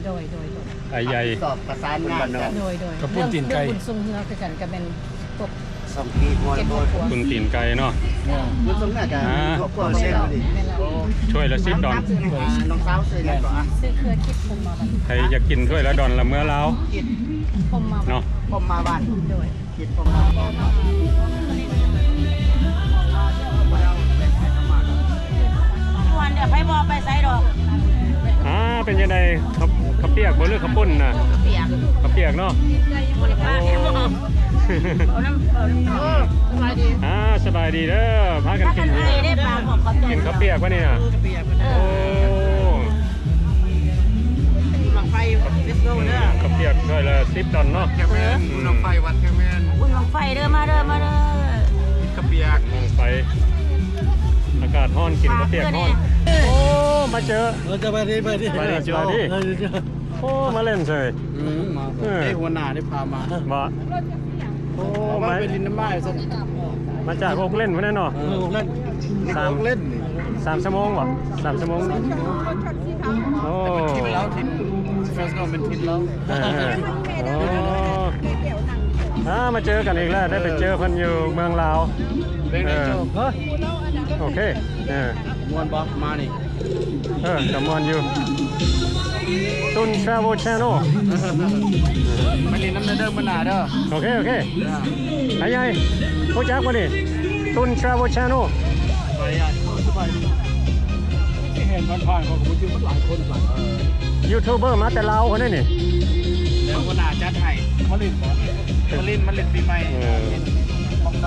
ໂດຍ ໂດຍ ໂດຍ ອ້າຍໃຫຍ່ ສອບປະສານງານກັນ ໂດຍ ໂດຍ ເຂົ້າປຸ້ນຕີນໄກ່ ເລື່ອງບຸນຊ່ວງເຮືອຄືກັນ ກໍແມ່ນພວກ ສອງປີກວ່າ ເຈັດຄອບຄົວ ເຂົ້າປຸ້ນຕີນໄກ່ເນາະ ບຸນຊ່ວງເຮືອກັນ ອ່າ ຄອບຄົວເຊັ່ນນີ້ ແມ່ນແລ້ວ ຖ້ວຍລະສິບດອນ ນ້ອງສາວຊື່ຫຍັງກໍ ຊື່ເຄືອຄິດ ພົມມາວັນ ໃຜຢາກກິນຖ້ວຍລະດອນລະເມືອລາວ ຄິດ ພົມມາວັນ ເນາະ ພົມມາວັນ ໂດຍ ຄິດ ພົມມາວັນ ມ່ວນເດີ ໃຜບໍ່ໄປໃສດອກ ອ່າ ເປັນຈັ່ງໃດ ເຂົ້າ ເຂົ້າປຽກບໍ່ ຫຼືເຂົ້າປຸ້ນນະ ເຂົ້າປຽກ ເຂົ້າປຽກເນາະ ບໍ່ໄດ້ພາແມ່ບໍ່ ເອົານຳ ເອົານຳ ເອີ ສະບາຍດີ ອ່າ ສະບາຍດີເດີ ພາກັນກິນ ພາກັນເອີຍເດ້ ປາກຂອບໃຈ ກິນເຂົ້າປຽກວະນີ້ນະ ເອີ ໂອ້ ບຸນບັ້ງໄຟເຟສໂຕເດີ ເຂົ້າປຽກຖ້ວຍລະສິບດອນເນາະ ແຄມແມນ ເອີ ບຸນບັ້ງໄຟວັດແຄມແມນ ບຸນບັ້ງໄຟເດີ ມາເດີ ມາເດີ ກິນເຂົ້າປຽກ ບັ້ງໄຟ ອາກາດຮ້ອນ ກິນເຂົ້າປຽກຮ້ອນ ໂອ້ ມາເຈີ ເອີ ສະບາຍດີ ສະບາຍດີ ສະບາຍດີ ເອີ ໂອ້ ມາຫຼິ້ນເສີຍ ອືມ ມາ ເອີ ເດ້ ຫົວໜ້າໄດ້ພາມາ ບໍ່ ໂອ້ ມາ ມາໄປຫຼິ້ນນ້ຳອ້າຍຊັ້ນ ມາຈາກໂອກເລັນພຸ້ນແຫຼະເນາະ ເອີ ໂອກເລັນ ສາມ ໂອກເລັນນີ້ ສາມຊົ່ວໂມງບໍ່ ສາມຊົ່ວໂມງ ໂອ້ ແຕ່ເປັນທິດລາວ ທິດ ເຟສໂຕເປັນທິດລາວ ເອີ ເອີ ໂອ້ ອ່າ ມາເຈີກັນອີກແລ້ວ ໄດ້ໄປເຈີເພິ່ນຢູ່ເມືອງລາວ ເປັນໄງ ເອີ ໂຈ ຮະ ໂອເຄ ເອີ ມ່ວນບໍ່ ມານີ້ ເອີ ກໍມ່ວນຢູ່ ຕຸນ Travel Channel ມາຫຼິ້ນນຳເດີ ມື້ໜ້າເດີ ໂອເຄ ໂອເຄ ອ່າ ອ້າຍໃຫຍ່ ຮູ້ຈັກບໍ່ນີ້ ຕຸນ Travel Channel ໄປ ອ່າ ສະບາຍດີ ທີ່ເຫັນຜ່ານໆ ເຂົາກໍບໍ່ຈື່ ມັນຫຼາຍຄົນຫຼາຍ ເອີ ຢູທູບເບີມາແຕ່ລາວພຸ້ນເດ້ນີ້ ແລ້ວຫົວໜ້າຈັດໃຫ້ ມາຫຼິ້ນບໍ່ ມາຫຼິ້ນ ມາຫຼິ້ນປີໃໝ່ ເອີ ບັ້ງໄຟ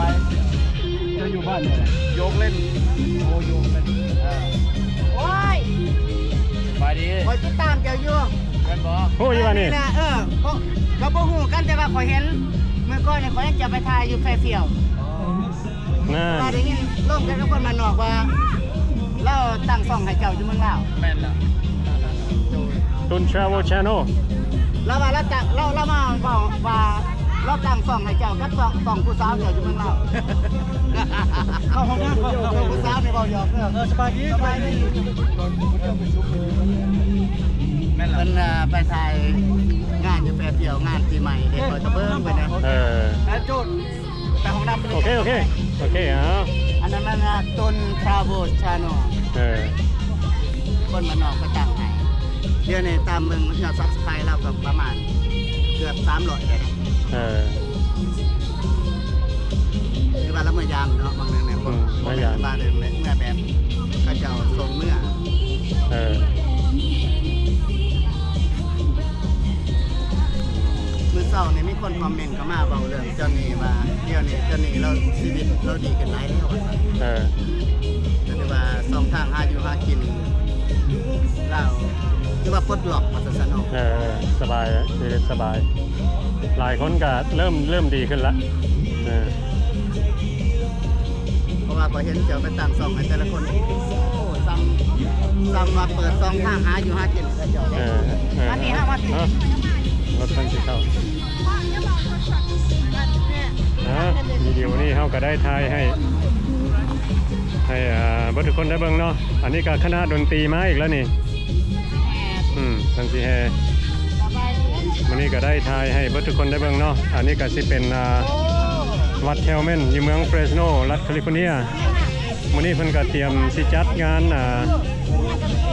ເຈົ້າຢູ່ບ້ານໃດ? ໂຢກເລັນ ໂອ້ ໂຢກເລັນ ເອີ ໂອ້ຍ ສະບາຍດີ ຂ້ອຍຕິດຕາມເຈົ້າຢູ່ ແມ່ນບໍ່? ຮູ້ຢູ່ວ່ານີ້ ນີ້ນະ ເອີ ກໍ ກໍບໍ່ຮູ້ກັນ ແຕ່ວ່າຂ້ອຍເຫັນ ມື້ກ່ອນນີ້ຂ້ອຍຍັງຈະໄປຖ່າຍຢູ່ແຟຟຽວ ນັ້ນ ວ່າໄດ້ຍິນລົມກັນກັບຄົນບ້ານນອກວ່າ ລາວຕັ້ງຊ່ອງໃຫ້ເຈົ້າຢູ່ເມືອງລາວ ແມ່ນແລ້ວ ຕຸນ Travel Channel ລາວວ່າລາວຕັ້ງ ລາວ ລາວມາເວົ້າວ່າ ລາວຕັ້ງຊ່ອງໃຫ້ເຈົ້າກັບຊ່ອງ ຊ່ອງຜູ້ສາວເຈົ້າຢູ່ເມືອງລາວ ເຂົ້າຫ້ອງນ້ຳ ເຂົ້າຫ້ອງນ້ຳ ຜູ້ສາວນີ້ເວົ້າຫຍອກເດີ ເອີ ສະບາຍດີ ສະບາຍດີ ແມ່ນລະ ເພິ່ນ ອ່າ ໄປຖ່າຍງານຢູ່ແປດດຽວ ງານປີໃໝ່ເດ້ ຂ້ອຍກໍເບິ່ງໄປນະ ເອີ ແລ້ວໂຈດ ໄປຫ້ອງນ້ຳ ໂອເຄ ໂອເຄ ໂອເຄ ເອົາ ອັນນັ້ນມັນ ອ່າ ຕຸນ Travel Channel ເອີ ຄົນບ້ານນອກກໍຕັ້ງໃຫ້ ດຽວນີ້ຕາມເບິ່ງຍອດ Subscribe ລາວກໍປະມານເກືອບສາມຮ້ອຍແລ້ວນະ ເອີ ຄືວ່າລາວມາຢາມເນາະ ບາງເທື່ອນີ້ ອືມ ມາຢາມ ບໍ່ແມ່ນວ່າເດີ ເມື່ອແບບເຂົາເຈົ້າສົ່ງເມືອ ເອີ ມື້ເຊົ້ານີ້ມີຄົນຄອມເມັນເຂົ້າມາເວົ້າເລື່ອງຈອນນີ້ວ່າ ດຽວນີ້ຈອນນີ້ລາວ ຊີວິດລາວດີຂຶ້ນຫຼາຍແລ້ວວ່າຊັ້ນ ເອີ ກໍຖືວ່າຊ່ອງທາງຫາຢູ່ຫາກິນລາວ ຖືວ່າປົດລັອກວ່າຊັ້ນເນາະ ເອີ ສະບາຍ ຊີວິດສະບາຍ ຫຼາຍຄົນກໍເລີ່ມ ເລີ່ມດີຂຶ້ນລະ ເອີ ເພາະວ່າຂ້ອຍເຫັນເຈົ້າໄປຕັ້ງຊ່ອງໃຫ້ແຕ່ລະຄົນ ໂອ້ ຊ່ຳ ຊ່ຳວ່າເປີດຊ່ອງທາງຫາຢູ່ຫາກິນໃຫ້ເຈົ້າເດ້ ເອີ ເອີ ມານີ້ ເອີ ເຮົາມານີ້ ເອີ ລົດເພິ່ນຊິເຂົ້າ. ອ່າ ວິດີໂອນີ້ເຮົາກໍໄດ້ຖ່າຍໃຫ້ ໃຫ້ ອ່າ ເບິດທຸກຄົນໄດ້ເບິ່ງເນາະ. ອັນນີ້ກໍຄະນະດົນຕີມາອີກແລ້ວນີ້. ອືມ ເພິ່ນຊິແຫ່. ມື້ນີ້ກໍໄດ້ຖ່າຍໃຫ້ເບິດທຸກຄົນໄດ້ເບິ່ງເນາະ. ອັນນີ້ກໍຊິເປັນ ອ່າ ວັດແຄວເມັນ ຢູ່ເມືອງເຟຣສໂນ ລັດຄາລິຟໍເນຍ. ມື້ນີ້ເພິ່ນກໍຕຽມຊິຈັດງານ ອ່າ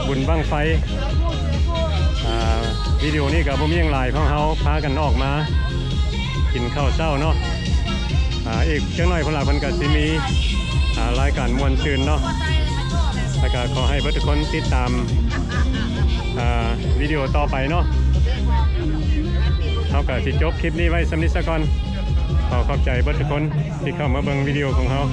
ບຸນບັ້ງໄຟ. ອ່າ ວິດີໂອນີ້ກໍບໍ່ມີຫຍັງຫຼາຍ ພວກເຮົາພາກັນອອກມາກິນເຂົ້າເຊົ້າເນາະ. ອ່າ ອີກຈັກໜ້ອຍພຸ້ນລະ ເພິ່ນກໍຊິມີ ອ່າ ລາຍການມ່ວນຊື່ນເນາະ. ແລ້ວກໍຂໍໃຫ້ເບິດທຸກຄົນຕິດຕາມ ອ່າ ວິດີໂອຕໍ່ໄປເນາະ. ເຮົາກໍຊິຈົບຄລິບນີ້ໄວ້ສ່ຳນີ້ສາກ່ອນ. ຂໍຂອບໃຈເບິດທຸກຄົນທີ່ເຂົ້າມາເບິ່ງວິດີໂອຂອງເຮົາ.